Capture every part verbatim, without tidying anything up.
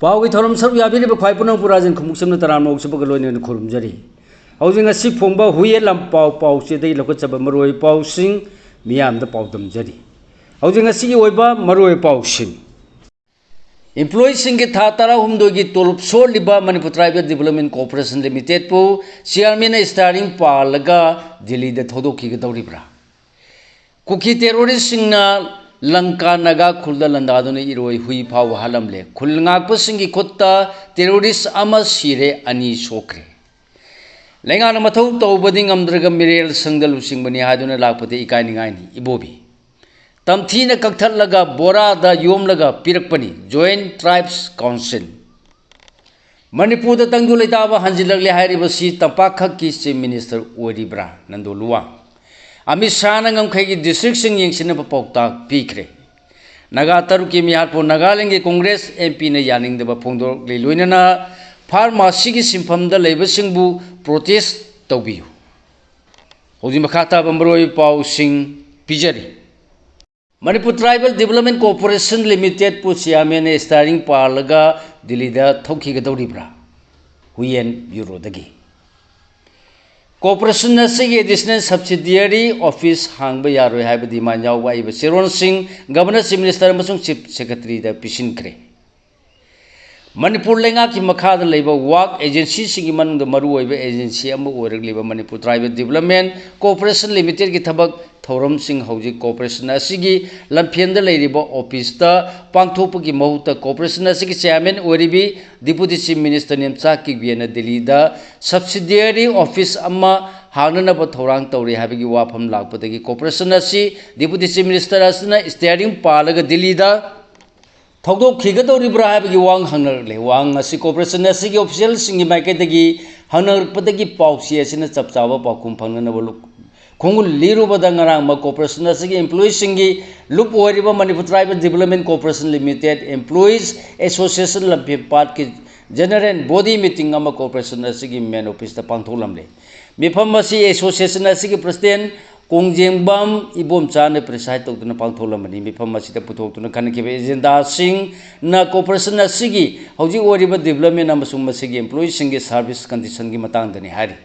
ꯄꯥꯎꯒꯤ ꯊꯧꯔꯝ ꯁꯔꯨꯛ ꯌꯥꯕꯤꯔꯤꯕ ꯈ꯭ꯋꯥꯏ ꯄꯨꯝꯅꯃꯛꯄꯨ ꯔꯥꯖꯦꯟ ꯈꯨꯃꯨꯛꯆꯝꯅ ꯇꯔꯥꯝꯅ ꯑꯣꯛꯆꯕꯒ ꯂꯣꯏꯅꯅ ꯈꯨꯔꯨꯝꯖꯔꯤ꯫ ꯍꯧꯖꯤꯛ ꯉꯁꯤ ꯐꯣꯡꯕ ꯍꯨꯏꯌꯦꯟ ꯂꯥꯟꯄꯥꯎ ꯄꯥꯎꯆꯦꯗꯒꯤ ꯂꯧꯈꯠꯆꯕ ꯃꯔꯨꯑꯣꯏꯕ ꯄꯥꯎꯁꯤꯡ ꯃꯤꯌꯥꯝꯗ ꯄꯥꯎꯗꯝꯖꯔꯤ꯫ ꯍꯧꯖꯤꯛ ꯉꯁꯤꯒꯤ ꯑꯣꯏꯕ ꯃꯔꯨꯑꯣꯏꯕ ꯄꯥꯎꯁꯤꯡ꯫ ꯏꯝꯄ꯭ꯂꯣꯌꯤꯁꯤꯡꯒꯤ ꯊꯥ ꯇꯔꯥꯍꯨꯝꯗꯣꯏꯒꯤ ꯇꯣꯂꯣꯞ ꯁꯣꯠꯂꯤꯕ ꯃꯅꯤꯄꯨꯔ ꯇ꯭ꯔꯥꯏꯕꯦꯜ ꯗꯤꯕꯦꯂꯞꯃꯦꯟ ꯀꯣꯔꯄꯣꯔꯦꯁꯟ ꯂꯤꯃꯤꯇꯦꯠꯄꯨ ꯆꯤꯌꯥꯔꯃꯦꯟꯅ ꯁ꯭ꯇꯤꯌꯥꯔꯤꯡ ꯄꯥꯜꯂꯒ ꯗꯤꯜꯂꯤꯗ ꯊꯧꯗꯣꯛꯈꯤꯒꯗꯧꯔꯤꯕ꯭ꯔꯥ? ꯀꯨꯀꯤ ꯇꯦꯔꯣꯔꯤꯁꯁꯤꯡꯅ ꯂꯪꯀꯥ ꯅꯥꯒꯥ ꯈꯨꯜꯗ ꯂꯥꯟꯗꯥꯗꯨꯅ ꯏꯔꯣꯏ ꯍꯨꯏ ꯐꯥꯎꯕ ꯍꯥꯠꯂꯝꯂꯦ꯫ ꯈꯨꯜ ꯉꯥꯛꯄꯁꯤꯡꯒꯤ ꯈꯨꯠꯇ ꯇꯦꯔꯣꯔꯤꯁ ꯑꯃ ꯁꯤꯔꯦ, ꯑꯅꯤ ꯁꯣꯛꯈ꯭ꯔꯦ꯫ ꯂꯩꯉꯥꯛꯅ ꯃꯊꯧ ꯇꯧꯕꯗꯤ ꯉꯝꯗ꯭ꯔꯒ ꯃꯤꯔꯦꯜ ꯁꯪꯗ ꯂꯨꯆꯤꯡꯕꯅꯤ ꯍꯥꯏꯗꯨꯅ ꯂꯥꯛꯄꯗꯤ ꯏꯀꯥꯏꯅꯤꯡꯉꯥꯏꯅꯤ꯫ ꯏꯕꯣꯕꯤ꯫ ꯇꯝꯊꯤꯅ ꯀꯛꯊꯠꯂꯒ ꯕꯣꯔꯥꯗ ꯌꯣꯝꯂꯒ ꯄꯤꯔꯛꯄꯅꯤ꯫ Joint ꯇ꯭ꯔꯥꯏꯕꯁ council. ꯃꯅꯤꯄꯨꯔꯗ ꯇꯪꯗꯨ ꯂꯩꯇꯥꯕ ꯍꯟꯖꯤꯜꯂꯛꯂꯦ ꯍꯥꯏꯔꯤꯕꯁꯤ ꯇꯝꯄꯥꯛꯈꯛꯀꯤ ꯆꯤꯐ ꯃꯤꯅꯤꯁꯇꯔ ꯑꯣꯏꯔꯤꯕ꯭ꯔꯥ? ꯅꯟꯗꯣ ꯂꯨꯋꯥꯡ꯫ ꯑꯃꯤꯠ ꯁꯥꯍꯅ ꯉꯝꯈꯩꯒꯤ ꯗꯤꯁꯇ꯭ꯔꯤꯛꯁꯤꯡ ꯌꯦꯡꯁꯤꯟꯅꯕ ꯄꯥꯎꯇꯥꯛ ꯄꯤꯈ꯭ꯔꯦ꯫ ꯅꯥꯒꯥ ꯇꯔꯨꯛꯀꯤ ꯃꯤꯍꯥꯠꯄꯨ ꯅꯥꯒꯥꯂꯦꯟꯒꯤ ꯀꯣꯡꯒ꯭ꯔꯦꯁ ꯑꯦꯝ ꯄꯤꯅ ꯌꯥꯅꯤꯡꯗꯕ ꯐꯣꯡꯗꯣꯔꯛꯂꯤ꯫ ꯂꯣꯏꯅꯅ ꯐꯥꯔꯃꯥꯁꯤꯒꯤ ꯁꯤꯟꯐꯝꯗ ꯂꯩꯕꯁꯤꯡꯕꯨ ꯄ꯭ꯔꯣꯇꯦꯁ ꯇꯧꯕꯤꯌꯨ꯫ ꯍꯧꯖꯤꯛ ꯃꯈꯥ ꯇꯥꯕ ꯃꯔꯨꯑꯣꯏꯕ ꯄꯥꯎꯁꯤꯡ ꯄꯤꯖꯔꯤ꯫ ꯃꯅꯤꯄꯨꯔ ꯇ꯭ꯔꯥꯏꯕꯦꯜ ꯗꯤꯕꯦꯂꯞꯃꯦꯟ ꯀꯣꯔꯄꯣꯔꯦꯁꯟ ꯂꯤꯃꯤꯇꯦꯠꯄꯨ ꯆꯤꯌꯥꯔꯃꯦꯟꯅ ꯁ꯭ꯇꯤꯌꯥꯔꯤꯡ ꯄꯥꯜꯂꯒ ꯗꯤꯜꯂꯤꯗ ꯊꯧꯈꯤꯒꯗꯧꯔꯤꯕ꯭ꯔꯥ? ꯍꯨꯏꯌꯦꯟ ꯕ꯭ꯌꯨꯔꯣꯗꯒꯤ꯫ ꯀꯣꯔꯄꯣꯔꯦꯁꯟ ꯑꯁꯤꯒꯤ ꯑꯦꯗꯤꯁꯅꯦꯜ ꯁꯕꯁꯤꯗꯤꯌꯔꯤ ꯑꯣꯐꯤꯁ ꯍꯥꯡꯕ ꯌꯥꯔꯣꯏ ꯍꯥꯏꯕ ꯗꯤꯃꯥꯟ ꯌꯥꯎꯕ ꯑꯏꯕ ꯆꯦꯔꯣꯜꯁꯤꯡ ꯒꯚꯔꯅꯔ, ꯆꯤꯐ ꯃꯤꯅꯤꯁꯇꯔ ꯑꯃꯁꯨꯡ ꯆꯤꯐ ꯁꯦꯀ꯭ꯔꯦꯇꯔꯤꯗ ꯄꯤꯁꯤꯟꯈ꯭ꯔꯦ꯫ ꯃꯅꯤꯄꯨꯔ ꯂꯩꯉꯥꯛꯀꯤ ꯃꯈꯥꯗ ꯂꯩꯕ ꯋꯥꯛ ꯑꯦꯖꯦꯟꯁꯤꯁꯤꯡꯒꯤ ꯃꯅꯨꯡꯗ ꯃꯔꯨꯑꯣꯏꯕ ꯑꯦꯖꯦꯟꯁꯤ ꯑꯃ ꯑꯣꯏꯔꯛꯂꯤꯕ ꯃꯅꯤꯄꯨꯔ ꯇ꯭ꯔꯥꯏꯕꯦꯜ ꯗꯤꯕꯦꯂꯞꯃꯦꯟ ꯀꯣꯔꯄꯣꯔꯦꯁꯟ ꯂꯤꯃꯤꯇꯦꯠꯀꯤ ꯊꯕꯛ ꯊꯧꯔꯝꯁꯤꯡ ꯍꯧꯖꯤꯛ ꯀꯣꯔꯄꯣꯔꯦꯁꯟ ꯑꯁꯤꯒꯤ ꯂꯝꯐꯦꯜꯗ ꯂꯩꯔꯤꯕ ꯑꯣꯐꯤꯁꯇ ꯄꯥꯡꯊꯣꯛꯄꯒꯤ ꯃꯍꯨꯠꯇ ꯀꯣꯔꯄꯣꯔꯦꯁꯟ ꯑꯁꯤꯒꯤ chairman ꯑꯣꯏꯔꯤꯕꯤ deputy chief minister Nemcha ꯀꯤꯞꯒꯦꯅ ꯗꯤꯜꯂꯤꯗ ꯁꯕꯁꯤꯗꯤꯌꯔꯤ ꯑꯣꯐꯤꯁ ꯑꯃ ꯍꯥꯡꯅꯅꯕ ꯊꯧꯔꯥꯡ ꯇꯧꯔꯤ ꯍꯥꯏꯕꯒꯤ ꯋꯥꯐꯝ ꯂꯥꯛꯄꯗꯒꯤ ꯀꯣꯔꯄꯣꯔꯦꯁꯟ ꯑꯁꯤ ꯗꯤꯄꯨꯇꯤ ꯆꯤꯐ ꯃꯤꯅꯤꯁꯇꯔ ꯑꯁꯤꯅ ꯁ꯭ꯇꯤꯌꯥꯔꯤꯡ ꯄꯥꯜꯂꯒ ꯗꯤꯜꯂꯤꯗ ꯊꯧꯗꯣꯛꯈꯤꯒꯗꯧꯔꯤꯕ꯭ꯔꯥ ꯍꯥꯏꯕꯒꯤ ꯋꯥꯍꯪ ꯍꯪꯅꯔꯛꯂꯦ꯫ ꯋꯥꯍꯪ ꯑꯁꯤ ꯀꯣꯔꯄꯣꯔꯦꯁꯟ ꯑꯁꯤꯒꯤ ꯑꯣꯐꯤꯁꯤꯌꯦꯜꯁꯤꯡꯒꯤ ꯃꯥꯏꯀꯩꯗꯒꯤ ꯍꯪꯅꯔꯛꯄꯗꯒꯤ ꯄꯥꯎꯆꯦ ꯑꯁꯤꯅ ꯆꯞ ꯆꯥꯕ ꯄꯥꯎꯈꯨꯝ ꯐꯪꯅꯅꯕ ꯂꯨ-, ꯈꯣꯡꯒꯨꯜ ꯂꯤꯔꯨꯕꯗ ꯉꯔꯥꯡꯃꯛ ꯀꯣꯔꯄꯣꯔꯦꯁꯟ ꯑꯁꯤꯒꯤ ꯏꯝꯄ꯭ꯂꯣꯌꯤꯁꯤꯡꯒꯤ ꯂꯨꯞ ꯑꯣꯏꯔꯤꯕ Manipur tribal development corporation limited employees association ꯂꯝꯐꯦꯜꯄꯥꯠꯀꯤ ꯖꯦꯅꯔꯦꯜ ꯕꯣꯗꯤ ꯃꯤꯇꯤꯡ ꯑꯃ ꯀꯣꯔꯄꯣꯔꯦꯁꯟ ꯑꯁꯤꯒꯤ ꯃꯦꯟ ꯑꯣꯐꯤꯁꯇ ꯄꯥꯡꯊꯣꯛꯂꯝꯂꯦ꯫ ꯃꯤꯐꯝ ꯑꯁꯤ ꯑꯦꯁꯣꯁꯤꯌꯦꯁꯟ ꯑꯁꯤꯒꯤ ꯄ꯭ꯔꯁꯤꯗꯦꯟ ꯀꯣꯡꯖꯦꯡꯕꯝ ꯏꯕꯣꯝꯆꯥꯅ preside ꯇꯧꯗꯨꯅ ꯄꯥꯡꯊꯣꯛꯂꯝꯕꯅꯤ꯫ ꯃꯤꯐꯝ ꯑꯁꯤꯗ ꯄꯨꯊꯣꯛꯇꯨꯅ ꯈꯟꯅꯈꯤꯕ agendaꯁꯤꯡꯅ corporation ꯑꯁꯤꯒꯤ ꯍꯧꯖꯤꯛ ꯑꯣꯏꯔꯤꯕ development ꯑꯃꯁꯨꯡ ꯃꯁꯤꯒꯤ employeeꯁꯤꯡꯒꯤ service conditionꯒꯤ ꯃꯇꯥꯡꯗꯅꯤ ꯍꯥꯏꯔꯤ꯫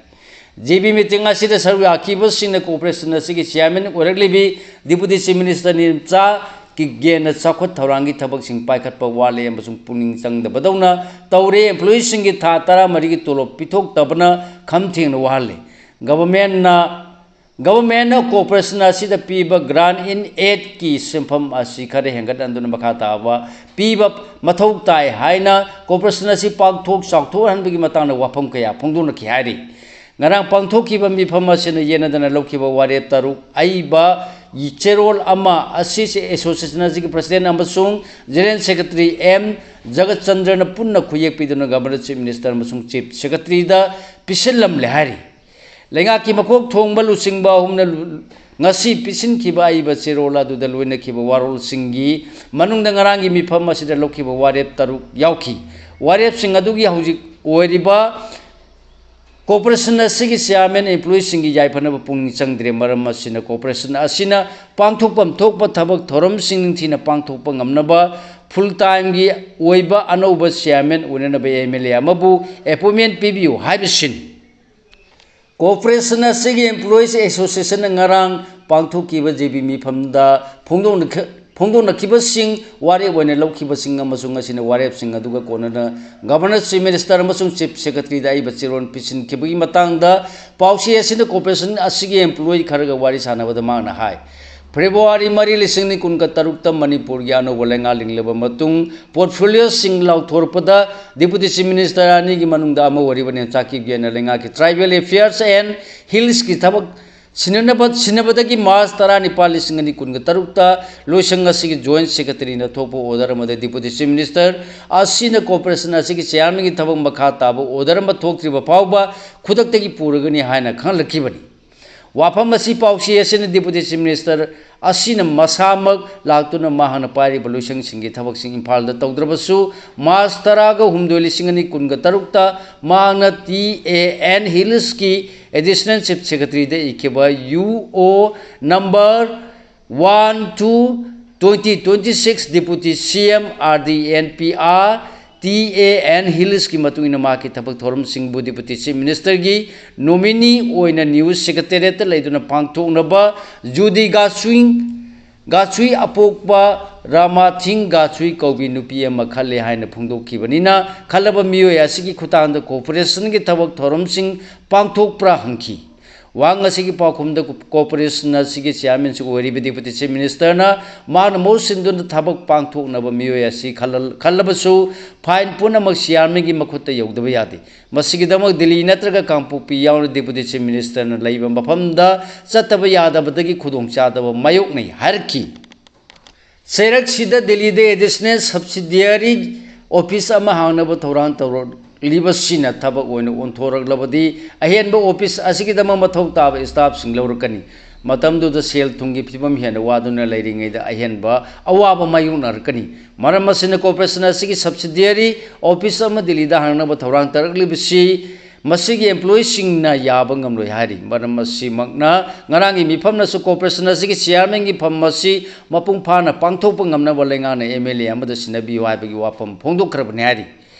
JB meeting ꯑꯁꯤꯗ ꯁꯔꯨꯛ ꯌꯥꯈꯤꯕꯁꯤꯡꯅ corporation ꯑꯁꯤꯒꯤ chairman ꯑꯣꯏꯔꯛꯂꯤꯕꯤ Deputy Chief Minister ꯅꯤꯔꯝꯆꯥ ꯀꯤꯞꯒꯦꯅ ꯆꯥꯎꯈꯠ ꯊꯧꯔꯥꯡꯒꯤ ꯊꯕꯛꯁꯤꯡ ꯄꯥꯏꯈꯠꯄ ꯋꯥꯠꯂꯦ ꯑꯃꯁꯨꯡ ꯄꯨꯛꯅꯤꯡ ꯆꯪꯗꯕꯗꯧꯅ ꯇꯧꯔꯦ꯫ Employeeꯁꯤꯡꯒꯤ ꯊꯥ ꯇꯔꯥꯃꯔꯤꯒꯤ ꯇꯣꯂꯣꯞ ꯄꯤꯊꯣꯛꯇꯕꯅ ꯈꯝ ꯊꯦꯡꯅ ꯋꯥꯍꯜꯂꯦ꯫ Governmentꯅ Governmentꯅ corporation ꯑꯁꯤꯗ ꯄꯤꯕ grant in aidꯀꯤ ꯁꯦꯟꯐꯝ ꯑꯁꯤ ꯈꯔ ꯍꯦꯟꯒꯠꯍꯟꯗꯨꯅ ꯃꯈꯥ ꯇꯥꯕ ꯄꯤꯕ ꯃꯊꯧ ꯇꯥꯏ ꯍꯥꯏꯅ corporation ꯑꯁꯤ ꯄꯥꯛꯊꯣꯛ ꯆꯥꯎꯊꯣꯛꯍꯟꯕꯒꯤ ꯃꯇꯥꯡꯗ ꯋꯥꯐꯝ ꯀꯌꯥ ꯐꯣꯡꯗꯣꯛꯅꯈꯤ ꯍꯥꯏꯔꯤ꯫ ꯉꯔꯥꯡ ꯄꯥꯡꯊꯣꯛꯈꯤꯕ ꯃꯤꯐꯝ ꯑꯁꯤꯅ ꯌꯦꯟꯅꯗꯅ ꯂꯧꯈꯤꯕ ꯋꯥꯔꯦꯞ ꯇꯔꯨꯛ ꯑꯏꯕ ꯆꯦꯔꯣꯜ ꯑꯃ ꯑꯁꯤ association ꯑꯁꯤꯒꯤ president ꯑꯃꯁꯨꯡ general secretary ꯑꯦꯝ ꯖꯒꯠꯆꯟꯗ꯭ꯔꯅ ꯄꯨꯟꯅ ꯈꯨꯌꯦꯛ ꯄꯤꯗꯨꯅ Governor, Chief Minister ꯑꯃꯁꯨꯡ Chief Secretaryꯗ ꯄꯤꯁꯤꯜꯂꯝꯂꯦ ꯍꯥꯏꯔꯤ꯫ ꯂꯩꯉꯥꯛꯀꯤ ꯃꯀꯣꯛ ꯊꯣꯡꯕ ꯂꯨꯆꯤꯡꯕ ꯑꯍꯨꯝꯅ ꯂꯨ-, ꯉꯁꯤ ꯄꯤꯁꯤꯟꯈꯤꯕ ꯑꯏꯕ ꯆꯦꯔꯣꯜ ꯑꯗꯨꯗ ꯂꯣꯏꯅꯈꯤꯕ ꯋꯥꯔꯣꯜꯁꯤꯡꯒꯤ ꯃꯅꯨꯡꯗ ꯉꯔꯥꯡꯒꯤ ꯃꯤꯐꯝ ꯑꯁꯤꯗ ꯂꯧꯈꯤꯕ ꯋꯥꯔꯦꯞ ꯇꯔꯨꯛ ꯌꯥꯎꯈꯤ꯫ ꯋꯥꯔꯦꯞꯁꯤꯡ ꯑꯗꯨꯒꯤ ꯍꯧꯖꯤꯛ ꯑꯣꯏꯔꯤꯕ corporation ꯑꯁꯤꯒꯤ chairman employeeꯁꯤꯡꯒꯤ ꯌꯥꯏꯐꯅꯕ ꯄꯨꯛꯅꯤꯡ ꯆꯪꯗ꯭ꯔꯦ꯫ ꯃꯔꯝ ꯑꯁꯤꯅ corporation ꯑꯁꯤꯅ ꯄꯥꯡꯊꯣꯛꯐꯝ ꯊꯣꯛꯄ ꯊꯕꯛ ꯊꯧꯔꯝꯁꯤꯡ ꯅꯤꯡꯊꯤꯅ ꯄꯥꯡꯊꯣꯛꯄ ꯉꯝꯅꯕ full timeꯒꯤ ꯑꯣꯏꯕ ꯑꯅꯧꯕ chairman ꯑꯣꯏꯅꯅꯕ MLA ꯑꯃꯕꯨ appointment ꯄꯤꯕꯤꯌꯨ ꯍꯥꯏꯕꯁꯤꯅꯤ꯫ Corporation ꯑꯁꯤꯒꯤ employees associationꯅ ꯉꯔꯥꯡ ꯄꯥꯡꯊꯣꯛꯈꯤꯕ JB ꯃꯤꯐꯝꯗ ꯐꯣꯡꯗꯣꯛꯅꯈ-, ꯐꯣꯡꯗꯣꯛꯅꯈꯤꯕꯁꯤꯡ ꯋꯥꯔꯦꯞ ꯑꯣꯏꯅ ꯂꯧꯈꯤꯕꯁꯤꯡ ꯑꯃꯁꯨꯡ ꯉꯁꯤꯅ ꯋꯥꯔꯦꯞꯁꯤꯡ ꯑꯗꯨꯒ ꯀꯣꯟꯅꯅ Governor, Chief Minister ꯑꯃꯁꯨꯡ Chief Secretaryꯗ ꯑꯏꯕ ꯆꯦꯔꯣꯜ ꯄꯤꯁꯤꯟꯈꯤꯕꯒꯤ ꯃꯇꯥꯡꯗ ꯄꯥꯎꯆꯦ ꯑꯁꯤꯅ corporation ꯑꯁꯤꯒꯤ employee ꯈꯔꯒ ꯋꯥꯔꯤ ꯁꯥꯟꯅꯕꯗ ꯃꯍꯥꯛꯅ ꯍꯥꯏ, February ꯃꯔꯤ, ꯂꯤꯁꯤꯡ ꯑꯅꯤ ꯀꯨꯟꯒ ꯇꯔꯨꯛꯇ ꯃꯅꯤꯄꯨꯔꯒꯤ ꯑꯅꯧꯕ ꯂꯩꯉꯥꯛ ꯂꯤꯡꯂꯕ ꯃꯇꯨꯡ portfolioꯁꯤꯡ ꯂꯥꯎꯊꯣꯔꯛꯄꯗ Deputy Chief Minister ꯑꯅꯤꯒꯤ ꯃꯅꯨꯡꯗ ꯑꯃ ꯑꯣꯏꯔꯤꯕ ꯅꯤꯔꯝꯆꯥ ꯀꯤꯞꯒꯦꯅ ꯂꯩꯉꯥꯛꯀꯤ Tribal Affairs and Hillsꯀꯤ ꯊꯕꯛ ꯁꯤꯟꯅꯅꯕ, ꯁꯤꯟꯅꯕꯗꯒꯤ March ꯇꯔꯥꯅꯤꯄꯥꯜ, ꯂꯤꯁꯤꯡ ꯑꯅꯤ ꯀꯨꯟꯒ ꯇꯔꯨꯛꯇ ꯂꯣꯏꯁꯪ ꯑꯁꯤꯒꯤ Joint Secretaryꯅ ꯊꯣꯛꯄ order ꯑꯃꯗ Deputy Chief Minister ꯑꯁꯤꯅ corporation ꯑꯁꯤꯒꯤ chairmanꯒꯤ ꯊꯕꯛ ꯃꯈꯥ ꯇꯥꯕ order ꯑꯃ ꯊꯣꯛꯇ꯭ꯔꯤꯕ ꯐꯥꯎꯕ ꯈꯨꯗꯛꯇꯒꯤ ꯄꯨꯔꯒꯅꯤ ꯍꯥꯏꯅ ꯈꯪꯍꯜꯂꯛꯈꯤꯕꯅꯤ꯫ ꯋꯥꯐꯝ ꯑꯁꯤ ꯄꯥꯎꯆꯦ ꯑꯁꯤꯅ Deputy Chief Minister ꯑꯁꯤꯅ ꯃꯁꯥꯃꯛ ꯂꯥꯛꯇꯨꯅ ꯃꯍꯥꯛꯅ ꯄꯥꯏꯔꯤꯕ ꯂꯨꯆꯤꯡꯁꯤꯡꯒꯤ ꯊꯕꯛꯁꯤꯡ ꯏꯝꯐꯥꯜꯗ ꯇꯧꯗ꯭ꯔꯕꯁꯨ, March ꯇꯔꯥꯒ ꯍꯨꯝꯗꯣꯏ, ꯂꯤꯁꯤꯡ ꯑꯅꯤ ꯀꯨꯟꯒ ꯇꯔꯨꯛꯇ ꯃꯍꯥꯛꯅ T A N Hillsꯀꯤ Additional Chief Secretaryꯗ ꯏꯈꯤꯕ U O number one two twenty twenty-six Deputy C M R D N P R T A N Hillsꯀꯤ ꯃꯇꯨꯡ ꯏꯟꯅ ꯃꯍꯥꯛꯀꯤ ꯊꯕꯛ ꯊꯧꯔꯝꯁꯤꯡꯕꯨ Deputy Chief Ministerꯒꯤ nominee ꯑꯣꯏꯅ News Secretariatꯇ ꯂꯩꯗꯨꯅ ꯄꯥꯡꯊꯣꯛꯅꯕ ꯖꯨꯗꯤ ꯒꯥꯆꯨꯏ, ꯒꯥꯆꯨꯏ ꯑꯄꯣꯛꯄ ꯔꯥꯃꯥꯊꯤꯡ ꯒꯥꯆꯨꯏ ꯀꯧꯕꯤ ꯅꯨꯄꯤ ꯑꯃ ꯈꯜꯂꯦ ꯍꯥꯏꯅ ꯐꯣꯡꯗꯣꯛꯈꯤꯕꯅꯤꯅ, ꯈꯜꯂꯕ ꯃꯤꯑꯣꯏ ꯑꯁꯤꯒꯤ ꯈꯨꯠꯊꯥꯡꯗ corporationꯒꯤ ꯊꯕꯛ ꯊꯧꯔꯝꯁꯤꯡ ꯄꯥꯡꯊꯣꯛꯄ꯭ꯔꯥ ꯍꯪꯈꯤ꯫ ꯋꯥꯍꯪ ꯑꯁꯤꯒꯤ ꯄꯥꯎꯈꯨꯝꯗ corporation ꯑꯁꯤꯒꯤ chairmanꯁꯨ ꯑꯣꯏꯔꯤꯕ Deputy Chief Ministerꯅ ꯃꯍꯥꯛꯅ ꯃꯍꯨꯠ ꯁꯤꯟꯗꯨꯅ ꯊꯕꯛ ꯄꯥꯡꯊꯣꯛꯅꯕ ꯃꯤꯑꯣꯏ ꯑꯁꯤ ꯈꯜꯂ-, ꯈꯜꯂꯕꯁꯨ fine ꯄꯨꯝꯅꯃꯛ chairmanꯒꯤ ꯃꯈꯨꯠꯇ ꯌꯧꯗꯕ ꯌꯥꯗꯦ꯫ ꯃꯁꯤꯒꯤꯗꯃꯛ ꯗꯤꯜꯂꯤ ꯅꯠꯇ꯭ꯔꯒ ꯀꯥꯡꯄꯣꯛꯄꯤ ꯌꯥꯎꯅ Deputy Chief Ministerꯅ ꯂꯩꯕ ꯃꯐꯝꯗ ꯆꯠꯇꯕ ꯌꯥꯗꯕꯗꯒꯤ ꯈꯨꯗꯣꯡꯆꯥꯗꯕ ꯃꯥꯌꯣꯛꯅꯩ ꯍꯥꯏꯔꯛꯈꯤ꯫ ꯆꯩꯔꯛꯁꯤꯗ ꯗꯤꯜꯂꯤꯗ Additional Subsidiary Office ꯑꯃ ꯍꯥꯡꯅꯕ ꯊꯧꯔꯥꯡ ꯇꯧꯔꯛꯂꯤꯕꯁꯤꯅ ꯊꯕꯛ ꯑꯣꯏꯅ ꯑꯣꯟꯊꯣꯔꯛꯂꯕꯗꯤ ꯑꯍꯦꯟꯕ office ꯑꯁꯤꯒꯤꯗꯃꯛ ꯃꯊꯧ ꯇꯥꯕ staffꯁꯤꯡ ꯂꯧꯔꯛꯀꯅꯤ꯫ ꯃꯇꯝꯗꯨꯗ ꯁꯦꯜ ꯊꯨꯝꯒꯤ ꯐꯤꯕꯝ ꯍꯦꯟꯅ ꯋꯥꯗꯨꯅ ꯂꯩꯔꯤꯉꯩꯗ ꯑꯍꯦꯟꯕ ꯑꯋꯥꯕ ꯃꯥꯌꯣꯛꯅꯔꯛꯀꯅꯤ꯫ ꯃꯔꯝ ꯑꯁꯤꯅ corporation ꯑꯁꯤꯒꯤ subsidiary office ꯑꯃ ꯗꯤꯜꯂꯤꯗ ꯍꯥꯡꯅꯕ ꯊꯧꯔꯥꯡ ꯇꯧꯔꯛꯂꯤꯕꯁꯤ ꯃꯁꯤꯒꯤ employeeꯁꯤꯡꯅ ꯌꯥꯕ ꯉꯝꯂꯣꯏ ꯍꯥꯏꯔꯤ꯫ ꯃꯔꯝ ꯑꯁꯤꯃꯛꯅ ꯉꯔꯥꯡꯒꯤ ꯃꯤꯐꯝꯅꯁꯨ corporation ꯑꯁꯤꯒꯤ chairmanꯒꯤ ꯐꯝ ꯑꯁꯤ ꯃꯄꯨꯡ ꯐꯥꯅ ꯄꯥꯡꯊꯣꯛꯄ ꯉꯝꯅꯕ ꯂꯩꯉꯥꯛꯅ M L A ꯑꯃꯗ ꯁꯤꯟꯅꯕꯤꯌꯨ ꯍꯥꯏꯕꯒꯤ ꯋꯥꯐꯝ ꯐꯣꯡꯗꯣꯛꯈ꯭ꯔꯕꯅꯤ ꯍꯥꯏꯔꯤ꯫